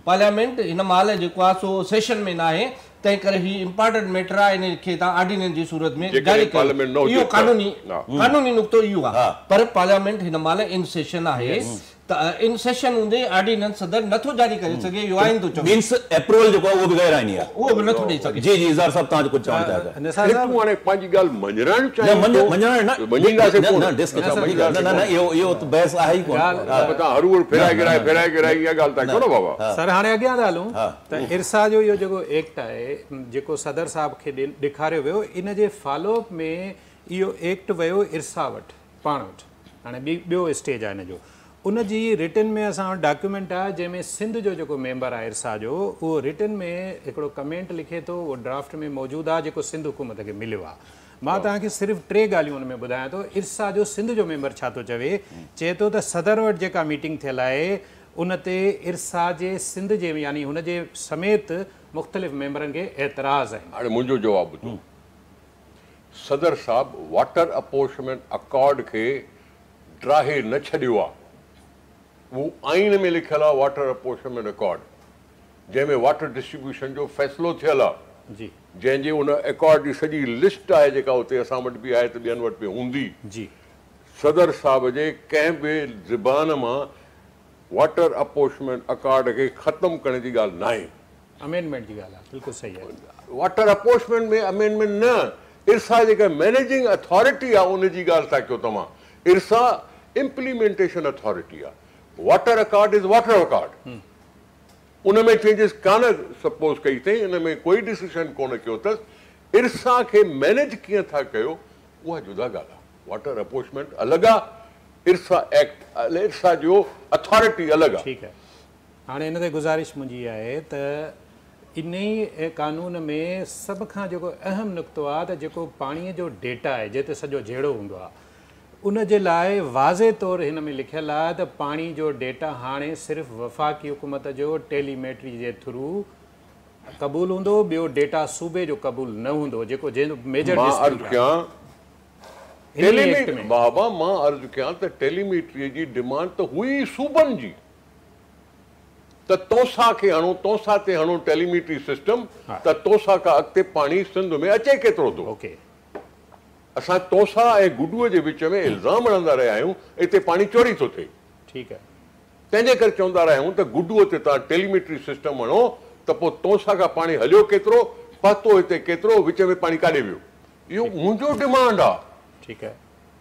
parliament هن مهل جيڪو آهي سو سيشن ۾ ناهي، تنهن ڪري هي امپارٽنٽ ميٽر آهي، ان کي توهان آرڊيننس جي صورت ۾ جاري ڪيو. اهو قانوني قانوني نقطو اهو آهي، پر پارليامينٽ هن مهل ان سيشن آهي ته ان سيشن هوندي آرڊيننس صدر نٿو جاري ڪري سگهي، اهو آئين ٿو چوي.
مينس اپروول جيڪو آهي اهو به غير آئيني آهي.
اهو به نٿو ڏئي سگهي.
جي جي اظهار صاحب توهان ڪجهه چوڻ چاهيو ٿا.
نثار صاحب
تون هاڻي پنهنجي ڳالهه مڃرائڻ چاهين ٿو؟
مڃرائڻ نه،
مڃينداسين ڪونه.
نه ڊسڪشن نه نه نه اهو اهو ته بحث آهي ئي ڪونه.
توهان هرو هر ڦيرائي گهرائي ڦيرائي گهرائي اها ڳالهه ٿا ڪيو نه بابا.
سر هاڻي اڳيان ٿا هلون ته ارسا جو اهو جيڪو ايڪٽ آهي جيڪو صدر صاحب کي ڏيکاريو ويو، ان جي فالو اپ ۾ اهو ايڪٽ ويو ارسا وٽ پاڻ وٽ. هاڻي ٻيو اسٽيج آهي ان جو، ان جي رٽن ۾ اسان وٽ ڊاڪيومينٽ آهي جنهن ۾ سنڌ جو جيڪو ميمبر آهي ارسا جو، اهو رٽن ۾ هڪڙو ڪمينٽ لکي ٿو، اهو ڊرافٽ ۾ موجود آهي جيڪو سنڌ حڪومت کي مليو آهي. مان توهان کي صرف 3 ڳالهيون ان ۾ ٻڌايان ٿو. ارسا جو سنڌ جو ميمبر ڇا ٿو چوي؟ چئي ٿو ته صدر وٽ جيڪا ميٽنگ ٿيل آهي ان تي ارسا جي سنڌ جي يعني هن جي سميت مختلف ميمبرن کي اعتراض آهن.
هاڻي منهنجو جواب ٻڌو. صدر صاحب واٽر اپورشنمينٽ اڪارڊ کي ڊاهي نه ڇڏيو آهي، اهو آئين ۾ لکيل آهي واٽر اپورشنمينٽ اڪارڊ، جنهن ۾ واٽر ڊسٽريبيوشن جو فيصلو ٿيل آهي،
جي
جنهن جي ان اڪارڊ جي سڄي لسٽ آهي جيڪا اتي اسان وٽ به آهي ته ٻين وٽ به هوندي.
جي
صدر صاحب جي ڪنهن به زبان مان واٽر اپورشنمينٽ اڪارڊ کي ختم ڪرڻ جي ڳالهه ناهي.
امينڊمينٽ جي ڳالهه آهي، بلڪل صحيح آهي.
واٽر اپورشنمينٽ ۾ امينڊمينٽ نه، ارسا جيڪا مئنيجنگ اٿارٽي آهي ان جي ڳالهه ٿا ڪيو توهان. ارسا امپليمينٽيشن اٿارٽي آهي، واٽر اڪارڊ از واٽر اڪارڊ، ان ۾ چينجز ڪانه سپوز ڪئي اٿئي، ان ۾ ڪوئي ڊسيشن ڪونه ڪيو اٿس. ارسا کي مئنيج ڪيئن ٿا ڪيو اها جدا ڳالهه آهي. واٽر اپورشنمينٽ الڳ آهي، ارسا ايڪٽ ارسا جو اٿارٽي الڳ آهي.
ٺيڪ آهي، هاڻي ان تي گذارش منهنجي آهي ته انهي قانون ۾ سڀ کان جيڪو اهم نقطو آهي ته جيڪو پاڻيء جو ڊيٽا آهي جنهن تي سڄو جهيڙو هوندو آهي، ان جي لاء واضح طور هن ۾ لکيل آهي ته پاڻي جو ڊيٽا هاڻي صرف وفاقي حڪومت جو ٽيليميٽري جي ٿرو قبول هوندو، ٻيو ڊيٽا صوبي جو قبول نه هوندو، جيڪو جنهن جو ميجر
مان عرض
ڊسپيوٽ آهي
ڪيان
انهي ايڪٽ ۾.
بابا مان عرض ڪيان ته ٽيليميٽري جي ڊمانڊ ته هئي صوبن جي، ته تونسا کي هڻو، تونسا تي هڻو ٽيليميٽري سسٽم ته تونسا کان اڳتي پاڻي سنڌ ۾ اچي ڪيترو ٿو.
اوڪي.
اسان تونسا ۽ گڊوءَ جي وچ ۾ الزام هڻندا رهيا آهيون اتي پاڻي چوري ٿو ٿئي.
ٺيڪ آهي.
تنهن جي ڪري چوندا رهيا آهيون ته گڊوءَ تي توهان ٽيليميٽري سسٽم هڻو ته پوءِ تونسا کان پاڻي هليو ڪيترو، پهتو هتي ڪيترو، وچ ۾ پاڻي ڪاڏي ويو. اهو منهنجو ڊمانڊ آهي.
ٺيڪ آهي.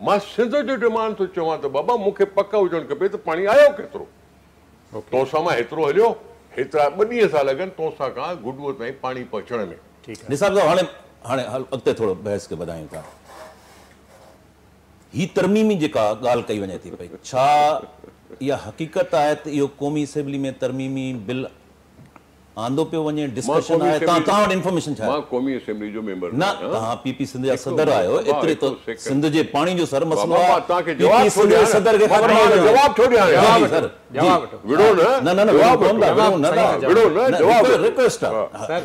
مان سنڌ جو ڊمانڊ ٿو چوان ته بابا مون کي پڪ هجڻ کپي ته پاڻي آيو ڪيترو. تونسا مان هيترو هليو، هيترا 2 ڏينهن ٿا لڳن تونسا کان گڊوءَ تائين پاڻي پهچڻ ۾.
ٺيڪ آهي.
نثار صاحب هاڻي هاڻي اڳتي ٿورو بحث کي وڌايون ٿا. هي ترميمي جيڪا ڳالهه ڪئي وڃي ٿي پئي، ڇا اها حقيقت آهي ته اهو قومي اسيمبلي ۾ ترميمي بل آندو پيو وڃي، ڊسڪشن آهي؟ توهان وٽ انفارميشن ڇا آهي؟
مان قومي اسيمبلي جو ميمبر
نه، توهان پي پي سنڌ جا صدر آهيو، ايتري ته سنڌ جي پاڻي جو سر مسئلو آهي.
توهان کي
پي پي سنڌ جي صدر کي خبر نه هجي.
جواب ڇو ڏيان؟
سر
جواب وٺو.
وڙهو نه.
نه نه نه، وڙهو نه،
وڙهو نه، جواب
ريڪويسٽ آهي.
سر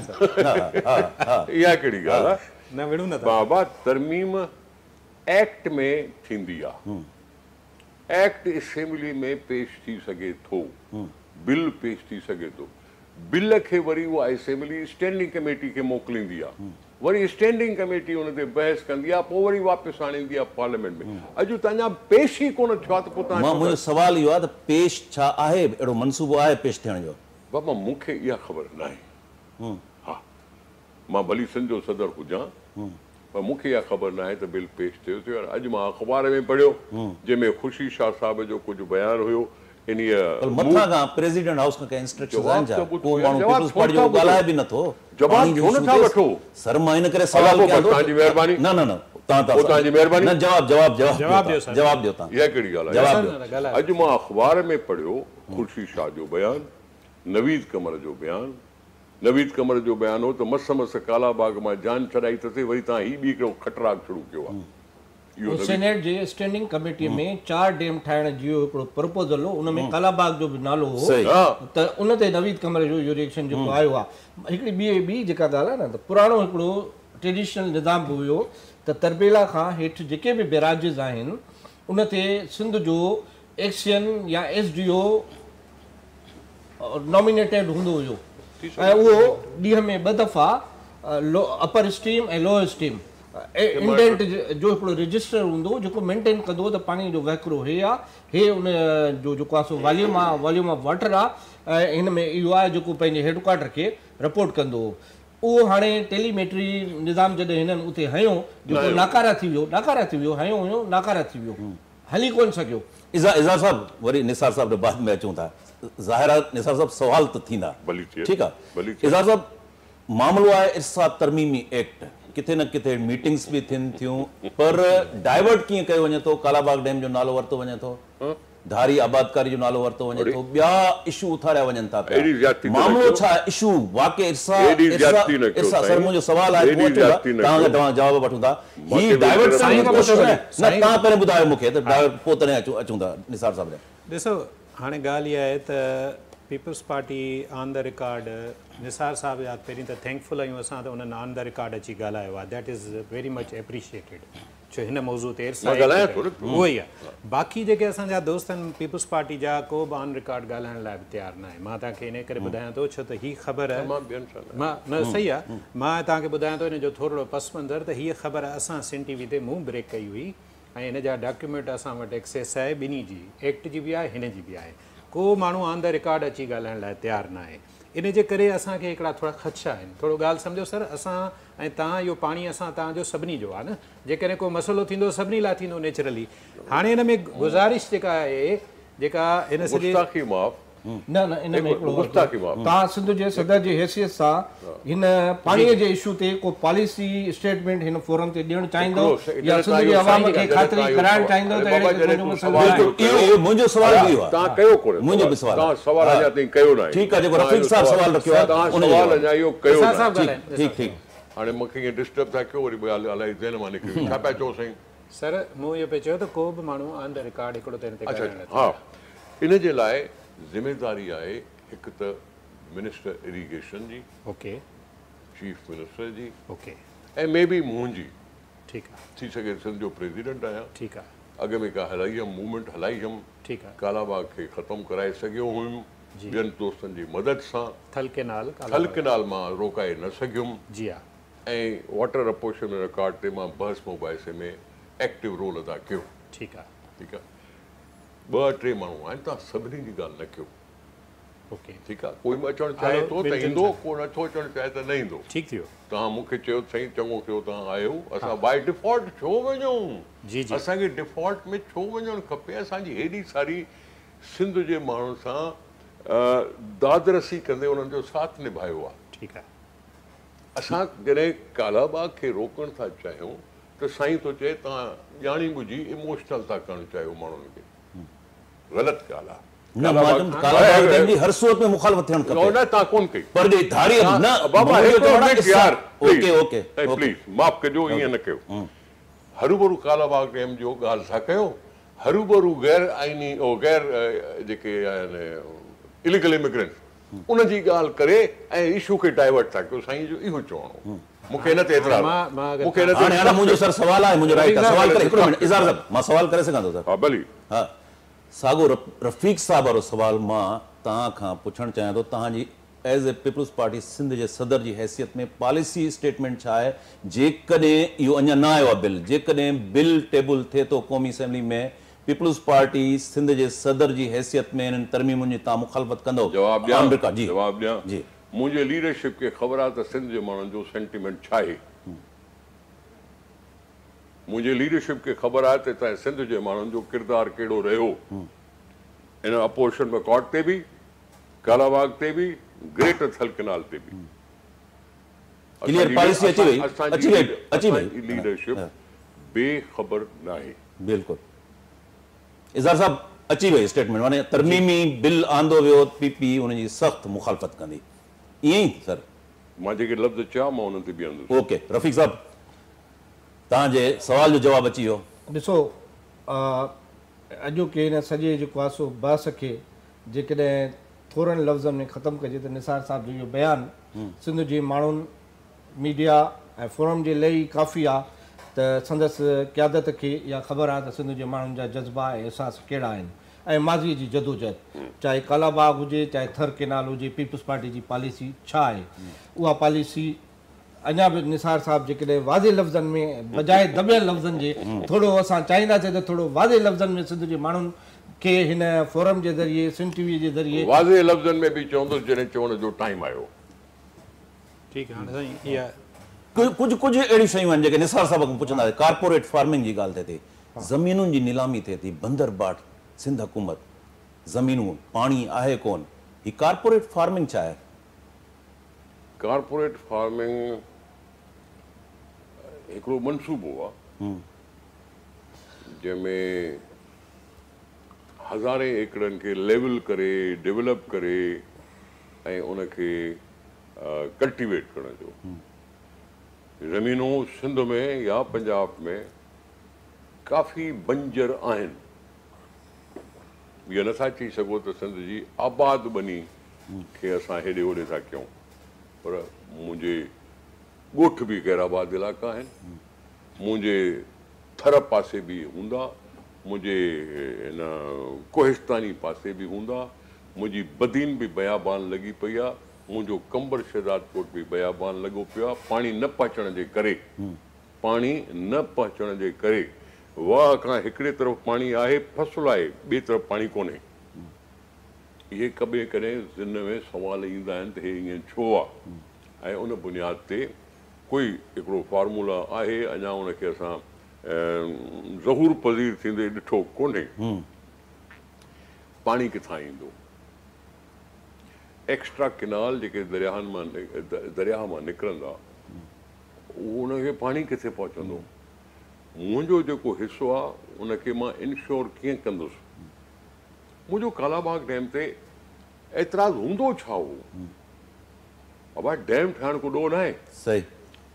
اها ڪهڙي ڳالهه آهي؟
نه وڙهو نه
بابا. ترميم ايڪٽ ۾ ٿيندي آهي، ايڪٽ اسيمبلي ۾ پيش ٿي سگهي ٿو، بل پيش ٿي سگهي ٿو. بل کي وري اها اسيمبلي اسٽينڊنگ ڪميٽي کي موڪليندي آهي، وري اسٽينڊنگ ڪميٽي ان تي بحث ڪندي آهي، پوءِ وري واپس آڻيندي آهي پارليامينٽ ۾. اڄ ته اڃا پيش ئي ڪونه ٿيو آهي ته پوءِ توهان
مان منهنجو سوال اهو آهي ته پيش ڇا آهي، اهڙو منصوبو آهي پيش ٿيڻ جو؟
بابا مون کي اها خبر نه آهي. ها مان ڀلي سنڌ جو صدر هجان پر مون کي اها خبر نه آهي ته بل پيش ٿيو ٿيو. اڄ مان اخبار ۾ پڙهيو جنهن ۾ خورشيد شاهه صاحب جو ڪجهه بيان هيو انهيءَ
مٿان کان پريزيڊنٽ هائوس کان ڪنهن انسٽرڪشنز آهن ڇا؟ ڪو ماڻهو پيپلز پارٽي جو ڳالهائي به نٿو.
جواب ڇو نٿا وٺو؟
سر مان ان ڪري سوال ڪيان ٿو.
توهان جي مهرباني.
نه نه نه، توهان
توهان جي مهرباني.
نه جواب جواب جواب
جواب ڏيو سر،
جواب ڏيو توهان.
اها ڪهڙي ڳالهه آهي؟ اڄ مان اخبار ۾ پڙهيو خورشيد شاهه جو بيان، نويد قمر جو بيان. نويد قمر جو بيان هو ته مس مس ڪالا باغ مان جان ڇڏائي اٿس، وري توهان هي ٻي هڪڙو کٽراڳ شروع ڪيو آهي.
سينيٽ جي اسٽينڊنگ ڪميٽي ۾ 4 ڊيم ٺاهڻ جو هڪڙو پروپوزل هو، ان ۾ ڪالا باغ جو به نالو هو، ته ان تي نويد قمر جو اهو ريئيڪشن جيڪو آيو آهي. هڪڙي ٻي ٻي جيڪا ڳالهه آهي نه، ته پراڻو هڪڙو ٽريڊيشنل نظام به هيو ته تربيلا کان هيٺ جيڪي به بيراجز آهن ان تي سنڌ جو ايڪسين يا ايس ڊي او نامينيٽيڊ هوندو هيو ۽ اهو ڏينهن ۾ 2 دفعا upper stream ۽ lower stream indent جو هڪڙو رجسٽر هوندو جيڪو مينٽين ڪندو ته پاڻي جو وهڪرو هي آهي، هي ان جو جيڪو آهي سو واليوم آهي، واليوم آف واٽر آهي ۽ هن ۾ اهو آهي جيڪو پنهنجي هيڊ ڪوارٽر کي رپورٽ ڪندو هو. اهو هاڻي ٽيليميٽري نظام جڏهن هنن اتي هنيو جيڪو ناڪاره ٿي ويو، ناڪاره ٿي ويو، هنيو هيو ناڪاره ٿي ويو، هلي ڪونه سگهيو.
اظهار صاحب وري نثار صاحب ڏي بعد ۾ اچون ٿا، ظاهر آهي نثار صاحب سوال ته ٿيندا، ٺيڪ آهي. اظهار صاحب معاملو آهي ارسا ترميمي ايڪٽ، ڪٿي نه ڪٿي ميٽنگس به ٿين ٿيون پر ڊائيورٽ ڪيئن ڪيو وڃي ٿو، ڪالاباغ ڊيم جو نالو ورتو وڃي ٿو، ڌاري آبادڪاري جو نالو ورتو وڃي ٿو، ٻيا اشو اٿاريا وڃن ٿا پيا، معاملو ڇا آهي؟ اشو واقعي ارسا ارسا ارسا سر منهنجو سوال آهي پوء اچون ٿا توهان کان توهان جواب وٺون ٿا، هي ڊائيورٽ ڪرڻ جي ڪوشش نه نه توهان پهرين ٻڌايو مون کي ته ڊائيورٽ پوء تڏهن اچون اچون ٿا نثار صاحب ڏي.
ڏسو هاڻي ڳالهه اها آهي ته Peoples Party on the record Nisar صاحب جا پهرين ته ٿينڪفل آهيون اسان ته انهن آن the record اچي ڳالهايو آهي that is very much appreciated ڇو هن موضوع تي ارسا ايڪٽ تي اهو ئي آهي باقي جيڪي اسان جا دوست آهن پيپلز پارٽي جا ڪو به آن رڪارڊ ڳالهائڻ لاء به تيار ناهي مان توهان کي انهي ڪري ٻڌايان ٿو ڇو ته هي خبر مان نه صحيح آهي مان توهان کي ٻڌايان ٿو ان جو ٿورڙو پس منظر ته هيء خبر اسان سن ٽي وي تي مون بريڪ ڪئي هئي ۽ هن جا ڊاڪيومينٽ اسان وٽ ايڪسيس آهي ٻنهي جي ايڪٽ جي به آهي هن جي به آهي ڪو ماڻهو آن the record اچي ڳالهائڻ لاء تيار ناهي ان جي ڪري اسان کي هڪڙا ٿورا خدشا آهن ٿورو ڳالهه سمجهو سر اسان ۽ توهان اهو پاڻي اسان توهان جو سڀني جو آهي نه جيڪڏهن ڪو مسئلو ٿيندو سڀني لاء ٿيندو نيچرلي هاڻي هن ۾ گذارش جيڪا آهي جيڪا هن سڄي
گستاخي معاف
نه نه ان ۾ هڪڙو توهان سنڌ جي صدر جي حيثيت سان هن پاڻي جي اشو تي ڪو پاليسي اسٽيٽمينٽ هن فورم تي ڏيڻ چاهيندؤ يا سنڌ جي عوام کي خاطري ڪرائڻ چاهيندؤ ته اهڙي قسم جو مسئلو ناهي.
اهو منهنجو سوال به اهو آهي.
توهان ڪيو ڪونهي
منهنجو به سوال
توهان سوال اڃا تائين ڪيو ناهي.
ٺيڪ آهي جيڪو رفيق صاحب سوال رکيو آهي
توهان سوال اڃا اهو ڪيو ناهي.
ٺيڪ ٺيڪ.
هاڻي مون کي ائين ڊسٽرب ٿا ڪيو وري ڳالهه الائي ذهن مان نڪري وئي. ڇا پيا چئو سائين؟
سر مون اهو پئي چيو ته ڪو به ماڻهو آن the record هڪڙو ته هن تي ڳالهائڻ لاء
ها ان جي لاء ذميداري آهي هڪ ته منسٽر اريگيشن جي،
اوڪي،
چيف منسٽر جي،
اوڪي،
۽ مي بي منهنجي،
ٺيڪ آ،
ٿي سگهي سنڌ جو پريزيڊنٽ آهيان،
ٺيڪ آ،
اڳ ۾ ڪا هلائي هيم موومينٽ هلائي هيم،
ٺيڪ آ،
ڪالاباغ کي ختم ڪرائي سگهيو هيم ٻين دوستن جي مدد سان،
ٿل ڪينال،
ٿل ڪينال مان روڪائي نه سگهيم،
جي ها،
۽ واٽر اپورشنمينٽ رڪارڊ تي مان بحث مباحثي ۾ ايڪٽو رول ادا ڪيو،
ٺيڪ آ،
ٺيڪ آ، 2 3 ماڻهو آهن توهان سڀني جي ڳالهه نه ڪيو.
اوڪي
ٺيڪ آ ڪوئي به اچڻ چاهي ٿو ته ايندو ڪو نٿو اچڻ چاهي ته نه ايندو.
ٺيڪ ٿي ويو.
توهان مون کي چيو سائين چڱو ٿيو توهان آيو اسان باء ڊيفالٽ ڇو وڃون اسان کي ڊيفالٽ ۾ ڇو وڃڻ کپي اسان جي هيڏي ساري سنڌ جي ماڻهن سان دادرسي ڪندي انهن جو ساٿ نڀايو آ.
ٺيڪ آ.
اسان جڏهن ڪالاباغ کي روڪڻ ٿا چاهيون ته سائين ٿو چئي توهان ڄاڻي ٻجهي اموشنل ٿا ڪرڻ چاهيو ماڻهن کي. غلط ڳالهه آ.
نه مان چوندم ڪالاباغ ڊيم جي هر صورت ۾ مخالفت ٿيڻ کپي.
نه توهان ڪونه ڪئي.
پر جي ڌاري نه
بابا هڪڙو منٽ يار
اوڪي اوڪي
سائين پليز معاف ڪجو ائين نه ڪيو. هروڀرو ڪالاباغ ڊيم جو ڳالهه ٿا ڪيو هروڀرو غير آئيني او غير جيڪي آهن اليگل اميگرنٽس ان جي ڳالهه ڪري ۽ اشو کي ڊائيورٽ ٿا ڪيو سائين جو اهو چوڻ هو. مون کي هن تي اعتراض
آهي. مون کي هن تي هاڻي منهنجو سر سوال آهي منهنجو رائيٽ آهي سوال ڪري هڪڙو منٽ اظهار صاحب مان سوال ڪري سگهان ٿو سر.
ها ڀلي.
ها ساڳو رفيق صاحب وارو سوال مان توهان کان پڇڻ چاهيان ٿو توهان جي as a Peoples Party Sindh جي صدر جي حيثيت ۾ پاليسي اسٽيٽمينٽ ڇا آهي جيڪڏهن اهو اڃا نه آيو آهي بل جيڪڏهن بل ٽيبل ٿئي ٿو قومي اسيمبلي ۾ پيپلز پارٽي سنڌ جي صدر جي حيثيت ۾ انهن ترميمن جي توهان مخالفت ڪندؤ؟
جواب ڏيان
آن رڪارڊ جي
جواب ڏيان
جي.
منهنجي ليڊرشپ کي خبر آهي ته سنڌ جي ماڻهن جو سينٽيمينٽ ڇا آهي. منهنجي ليڊرشپ کي خبر آهي ته هتان سنڌ جي ماڻهن جو ڪردار ڪهڙو رهيو ان اپوزيشن رڪارڊ تي به، ڪالاباغ تي به، گريٽر ٿل ڪئنال تي به.
ڪليئر پاليسي اچي وئي اچي وئي اچي وئي.
اسان جي ليڊرشپ بي خبر ناهي.
بلڪل اظهار صاحب اچي وئي اسٽيٽمينٽ معني ترميمي بل آندو ويو پي پي ان جي سخت مخالفت ڪندي ائين ئي سر.
مان جيڪي لفظ چيا مان انهن تي بيهندس.
اوڪي رفيق صاحب توهان جي سوال جو جواب اچي ويو.
ڏسو اڄوڪي هن سڄي جيڪو آهي سو بحث کي جيڪڏهن ٿورن لفظن ۾ ختم ڪجي ته نثار صاحب جو اهو بيان سنڌ جي ماڻهن، ميڊيا ۽ فورم جي لئي ئي ڪافي آ ته سندس قيادت کي اها خبر آ ته سنڌ جي ماڻهن جا جذبا ۽ احساس ڪهڙا آهن ۽ ماضيء جي جدوجهد چاهي ڪالا باغ هجي چاهي ٿر ڪينال هجي پيپلز پارٽي جي پاليسي ڇا آهي اها پاليسي اڃا به نثار صاحب جيڪڏهن واضح لفظن ۾ بجاء دٻيل لفظن جي ٿورو اسان چاهينداسين ته ٿورو واضح لفظن ۾ سنڌ جي ماڻهن کي هن فورم جي ذريعي سنڌ ٽي وي جي ذريعي.
واضح لفظن ۾ به چوندس جڏهن چوڻ جو ٽائيم آيو.
ٺيڪ هاڻي سائين اها.
ڪجهه ڪجهه اهڙيون شيون آهن جيڪي نثار صاحب کان پڇنداسين. ڪارپوريٽ فارمنگ جي ڳالهه ٿئي ٿي، زمينن جي نيلامي ٿئي ٿي، بندر باٺ سنڌ حڪومت زمينون پاڻي آهي ڪون، هي ڪارپوريٽ فارمنگ ڇا آهي؟
ڪارپوريٽ فارمنگ هڪڙو منصوبو آهي جنهن ۾ هزارين ايڪڙن کي ليول ڪري ڊيولپ ڪري ۽ ان کي ڪلٽيويٽ ڪرڻ جو. زمينون سنڌ ۾ يا پنجاب ۾ ڪافي بنجر آهن. اهو نٿا چئي سگهو ته سنڌ جي آباد ٻني کي اسان هيڏي هوڏي ٿا ڪيون، پر منهنجي ڳوٺ به غير آباد علائقا آهن، منهنجي ٿر پاسي به هوندا، منهنجي هن ڪوهستاني پاسي به هوندا، منهنجي بدين به بيابان لڳي پئي آ، منهنجو قمبر شهدادڪوٽ به بيابان لڳو پيو آ، پاڻي نه پهچڻ جي ڪري، پاڻي نه پهچڻ جي ڪري واهه کان هڪڙي طرف پاڻي آهي، فصل آهي، ٻئي طرف پاڻي ڪونهي. اهي ڪڏهن ڪڏهن ذهن ۾ سوال ايندا آهن ته هي ائين ڇو آ؟ ۽ ان بنياد تي ڪوئي هڪڙو فارمولا آهي، اڃا ان کي اسان ظهور پذير ٿيندي ڏٺو ڪونهي. پاڻي ڪٿان ايندو؟ ايڪسٽرا ڪينال جيڪي درياهن مان درياهه مان نڪرندا، ان کي پاڻي ڪٿي پهچندو؟ منهنجو جيڪو حصو آ ان کي مان انشور ڪيئن ڪندس؟ منهنجو ڪالا باغ ڊيم تي اعتراض هوندو ڇا هو؟ ابا ڊيم ٺاهڻ ڪو ڏوهه ناهي.
صحيح.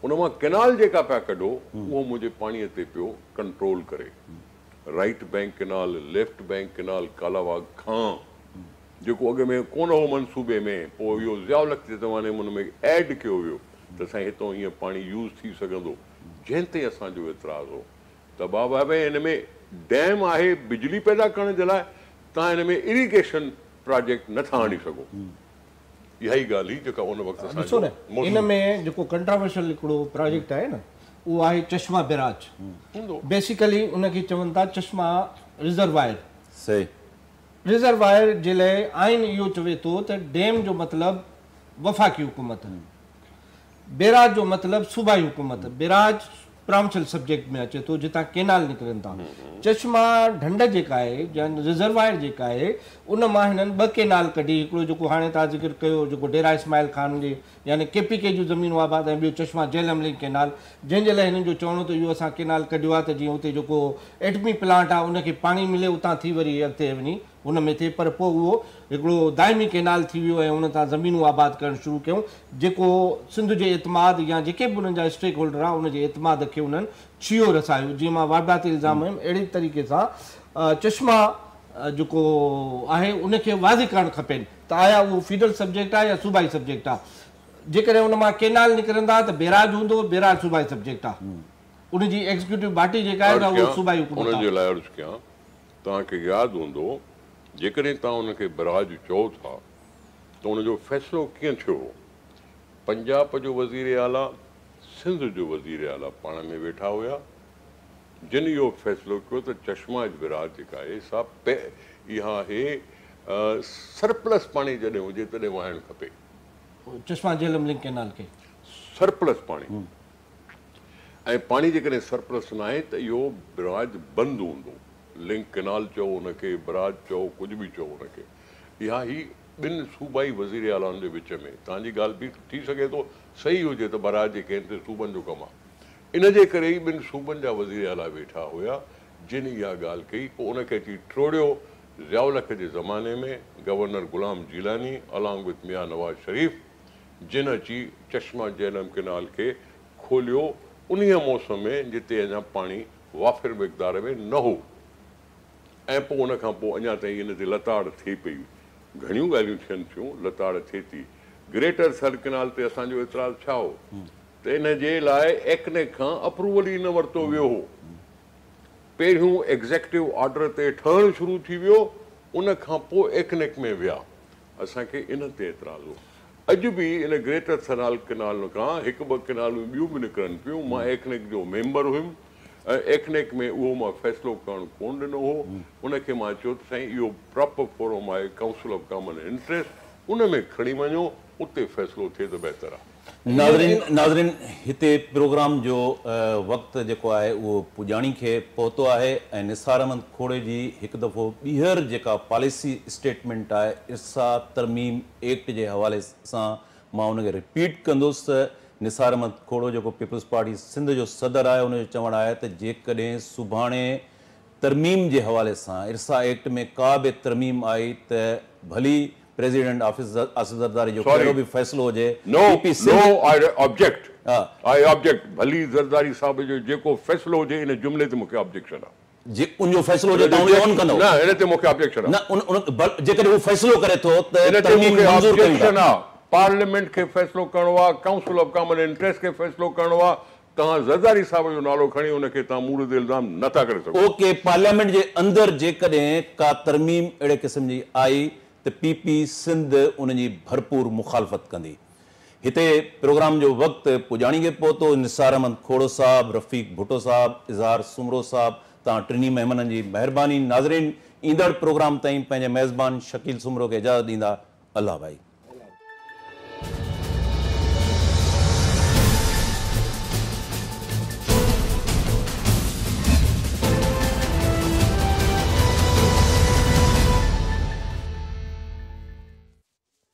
ان مان ڪينال جيڪا پيا ڪڍو اهو منهنجي پاڻي تي پيو ڪنٽرول ڪري. Right bank canal, left bank canal Kala Bagh کان جيڪو اڳ ۾ ڪونه هو منصوبي ۾ پوء اهو ضياء الحق جي زماني ۾ ان ۾ ايڊ ڪيو ويو ته سائين هتان هيئن پاڻي يوز ٿي سگهندو جنهن تي اسان جو اعتراض هو ته بابا ڀئي هن ۾ ڊيم آهي بجلي پيدا ڪرڻ جي لاء توهان هن ۾ اريگيشن پراجيڪٽ نٿا آڻي سگهو. اها ئي ڳالهه هئي جيڪا ان وقت اسان
ڏسو
جو
نه
موضوع
ان
هو.
۾ جيڪو ڪنٽراورشل هڪڙو پراجيڪٽ آهي نه اهو آهي چشما بيراج.
هوندو.
بيسيڪلي ان کي چون ٿا چشما رزروائر.
صحيح.
رزروائر جي لاء آئين اهو چوي ٿو ته ڊيم جو مطلب وفاقي حڪومت، بيراج جو مطلب صوبائي حڪومت. بيراج پراونشل سبجيڪٽ ۾ اچي ٿو جتان ڪينال نڪرن ٿا. چشما ڍنڍ جيڪا آهي يا رزروائر جيڪا آهي ان مان هنن ٻه ڪينال ڪڍي، هڪڙو جيڪو هاڻي توهان ذڪر ڪيو جيڪو ڊيرا اسماعيل خان جي يعني ڪي پي ڪي جون زمينون آباد ۽ ٻيو چشما جهلم لنڪ ڪينال جنهن جي لاء هنن جو چوڻ هو ته اهو اسان ڪينال ڪڍيو آهي ته جيئن اتي جيڪو ايٽمي پلانٽ آهي ان کي پاڻي ملي اتان ٿي وري اڳتي وڃي ان ۾ ٿئي، پر پوء اهو هڪڙو دائمي ڪينال ٿي ويو ۽ ان تان زمينون آباد ڪرڻ شروع ڪيون جيڪو سنڌ جي اعتماد يا جيڪي به انهن جا اسٽيڪ هولڊر آهن ان جي اعتماد کي انهن ڇيهو رسايو. جيئن مان واپڊا تي الزام هنيم اهڙي طريقي سان چشما جيڪو آهي ان کي واضح ڪرڻ کپين ته آيا اهو فيڊرل سبجيڪٽ آهي يا صوبائي سبجيڪٽ آهي. جيڪڏهن ان مان ڪينال نڪرندا ته بيراج هوندو، بيراج صوبائي سبجيڪٽ آهي، ان جي ايگزيڪيوٽو باڊي جيڪا آهي
عرض
اها
ڪيان
صوبائي حڪومت
ان جي
آهي.
لاء عرض ڪيان توهان کي ياد هوندو جيڪڏهن توهان ان کي بئراج چئو ٿا ته ان جو فيصلو ڪيئن ٿيو هو؟ پنجاب جو وزير اعليٰ سنڌ جو وزير اعليٰ پاڻ ۾ ويٺا هيا جن اهو فيصلو ڪيو ته چشما بئراج جيڪا آهي سا اها آهي سرپلس پاڻي جڏهن هجي تڏهن وهائڻ کپي.
چشما جهلم لنڪ ڪينال کي.
سرپلس پاڻي ۽ پاڻي جيڪڏهن سرپلس ناهي ته اهو بئراج بند هوندو. لنڪ ڪينال چئو ان کي، بئراج چئو، ڪجهه به چئو ان کي. اها هي ٻن صوبائي وزير اعلائن جي وچ ۾ توهان جي ڳالهه به ٿي سگهي ٿو صحيح هجي ته بئراج جيڪي آهن سي صوبن جو ڪم آهي. ان جي ڪري ئي ٻن صوبن جا وزير اعليٰ ويٺا هيا جن اها ڳالهه ڪئي. پوء ان کي اچي ٽوڙيو ضياء الحق جي زماني ۾ governor Ghulam Jilani along with Mian Nawaz Sharif جن اچي چشما جهلم ڪينال کي کوليو انهيء موسم ۾ جتي اڃا پاڻي وافر مقدار ۾ نه هو ۽ پوء ان کان پوء اڃا تائين ان تي لتاڙ ٿئي پئي. گهڻيون ڳالهيون ٿين ٿيون، لتاڙ ٿئي ٿي. گريٽر ٿر ڪينال تي اسان جو اعتراض ڇا هو ته ان جي لاء ايڪنيڪ کان اپروول ئي نه ورتو ويو هو. پهريون ايگزيڪٽو آرڊر تي ٺهڻ شروع ٿي ويو، ان کان پوء ايڪنڪ ۾ ويا. اسان کي ان تي اعتراض هو. اڄ به ان گريٽر ٿر ڪئنال کان هڪ ٻه ڪئنالون ٻيون به نڪرن پيون. مان ايڪنڪ جو ميمبر هيم ۽ ايڪنڪ ۾ اهو مان فيصلو ڪرڻ ڪونه ڏنو هو. ان کي مان چيو ته سائين اهو پراپر فورم آهي ڪائونسل آف ڪامن انٽريسٽ، ان ۾ کڻي وڃو، اتي فيصلو ٿئي ته بهتر آهي.
ناظرين ناظرين هتي پروگرام جو وقت جيڪو آهي اهو پڄاڻي کي پهتو آهي ۽ نثار احمد کوڙي جي هڪ دفعو ٻيهر جيڪا پاليسي اسٽيٽمينٽ آهي ارسا ترميم ايڪٽ جي حوالي سان مان ان کي رپيٽ ڪندس ته نثار احمد کوڙو جيڪو پيپلز پارٽي سنڌ جو صدر آهي ان جو چوڻ آهي ته جيڪڏهن سڀاڻي ترميم جي حوالي سان ارسا ايڪٽ ۾ ڪا به ترميم آئي ته ڀلي پريزيڊنٽ آصف زرداري جو ڪهڙو به فيصلو هجي
no no I object I object ڀلي زرداري صاحب جو جيڪو فيصلو هجي ان جملي تي مونکي آبجيڪشن آ.
جي ان جو فيصلو هجي توهان ان کي اون ڪندؤ؟
نه ان تي مونکي آبجيڪشن آ.
نه ان ان جيڪڏهن هو فيصلو ڪري ٿو ته ترميم منظور ڪيون ٿا.
آ پارليامينٽ کي فيصلو ڪرڻو آ، ڪائونسل آف ڪامن انٽريسٽ کي فيصلو ڪرڻو آ، توهان زرداري صاحب جو نالو کڻي ان کي توهان مورد الزام نه ٿا ڪري سگهو.
اوڪي پارليامينٽ جي اندر جيڪڏهن ڪا ترميم اهڙي قسم جي آئي ته پي پي سنڌ ان جي ڀرپور مخالفت ڪندي. هتي پروگرام جو وقت پڄاڻي کي پهتو. نثار احمد کوڙو صاحب، رفيق ڀٽو صاحب، اظهار سومرو صاحب توهان ٽنهي مهمانن جي مهرباني. ناظرين ايندڙ پروگرام تائين پنهنجي ميزبان شڪيل سومرو کي اجازت ڏيندا. الله ڀائي.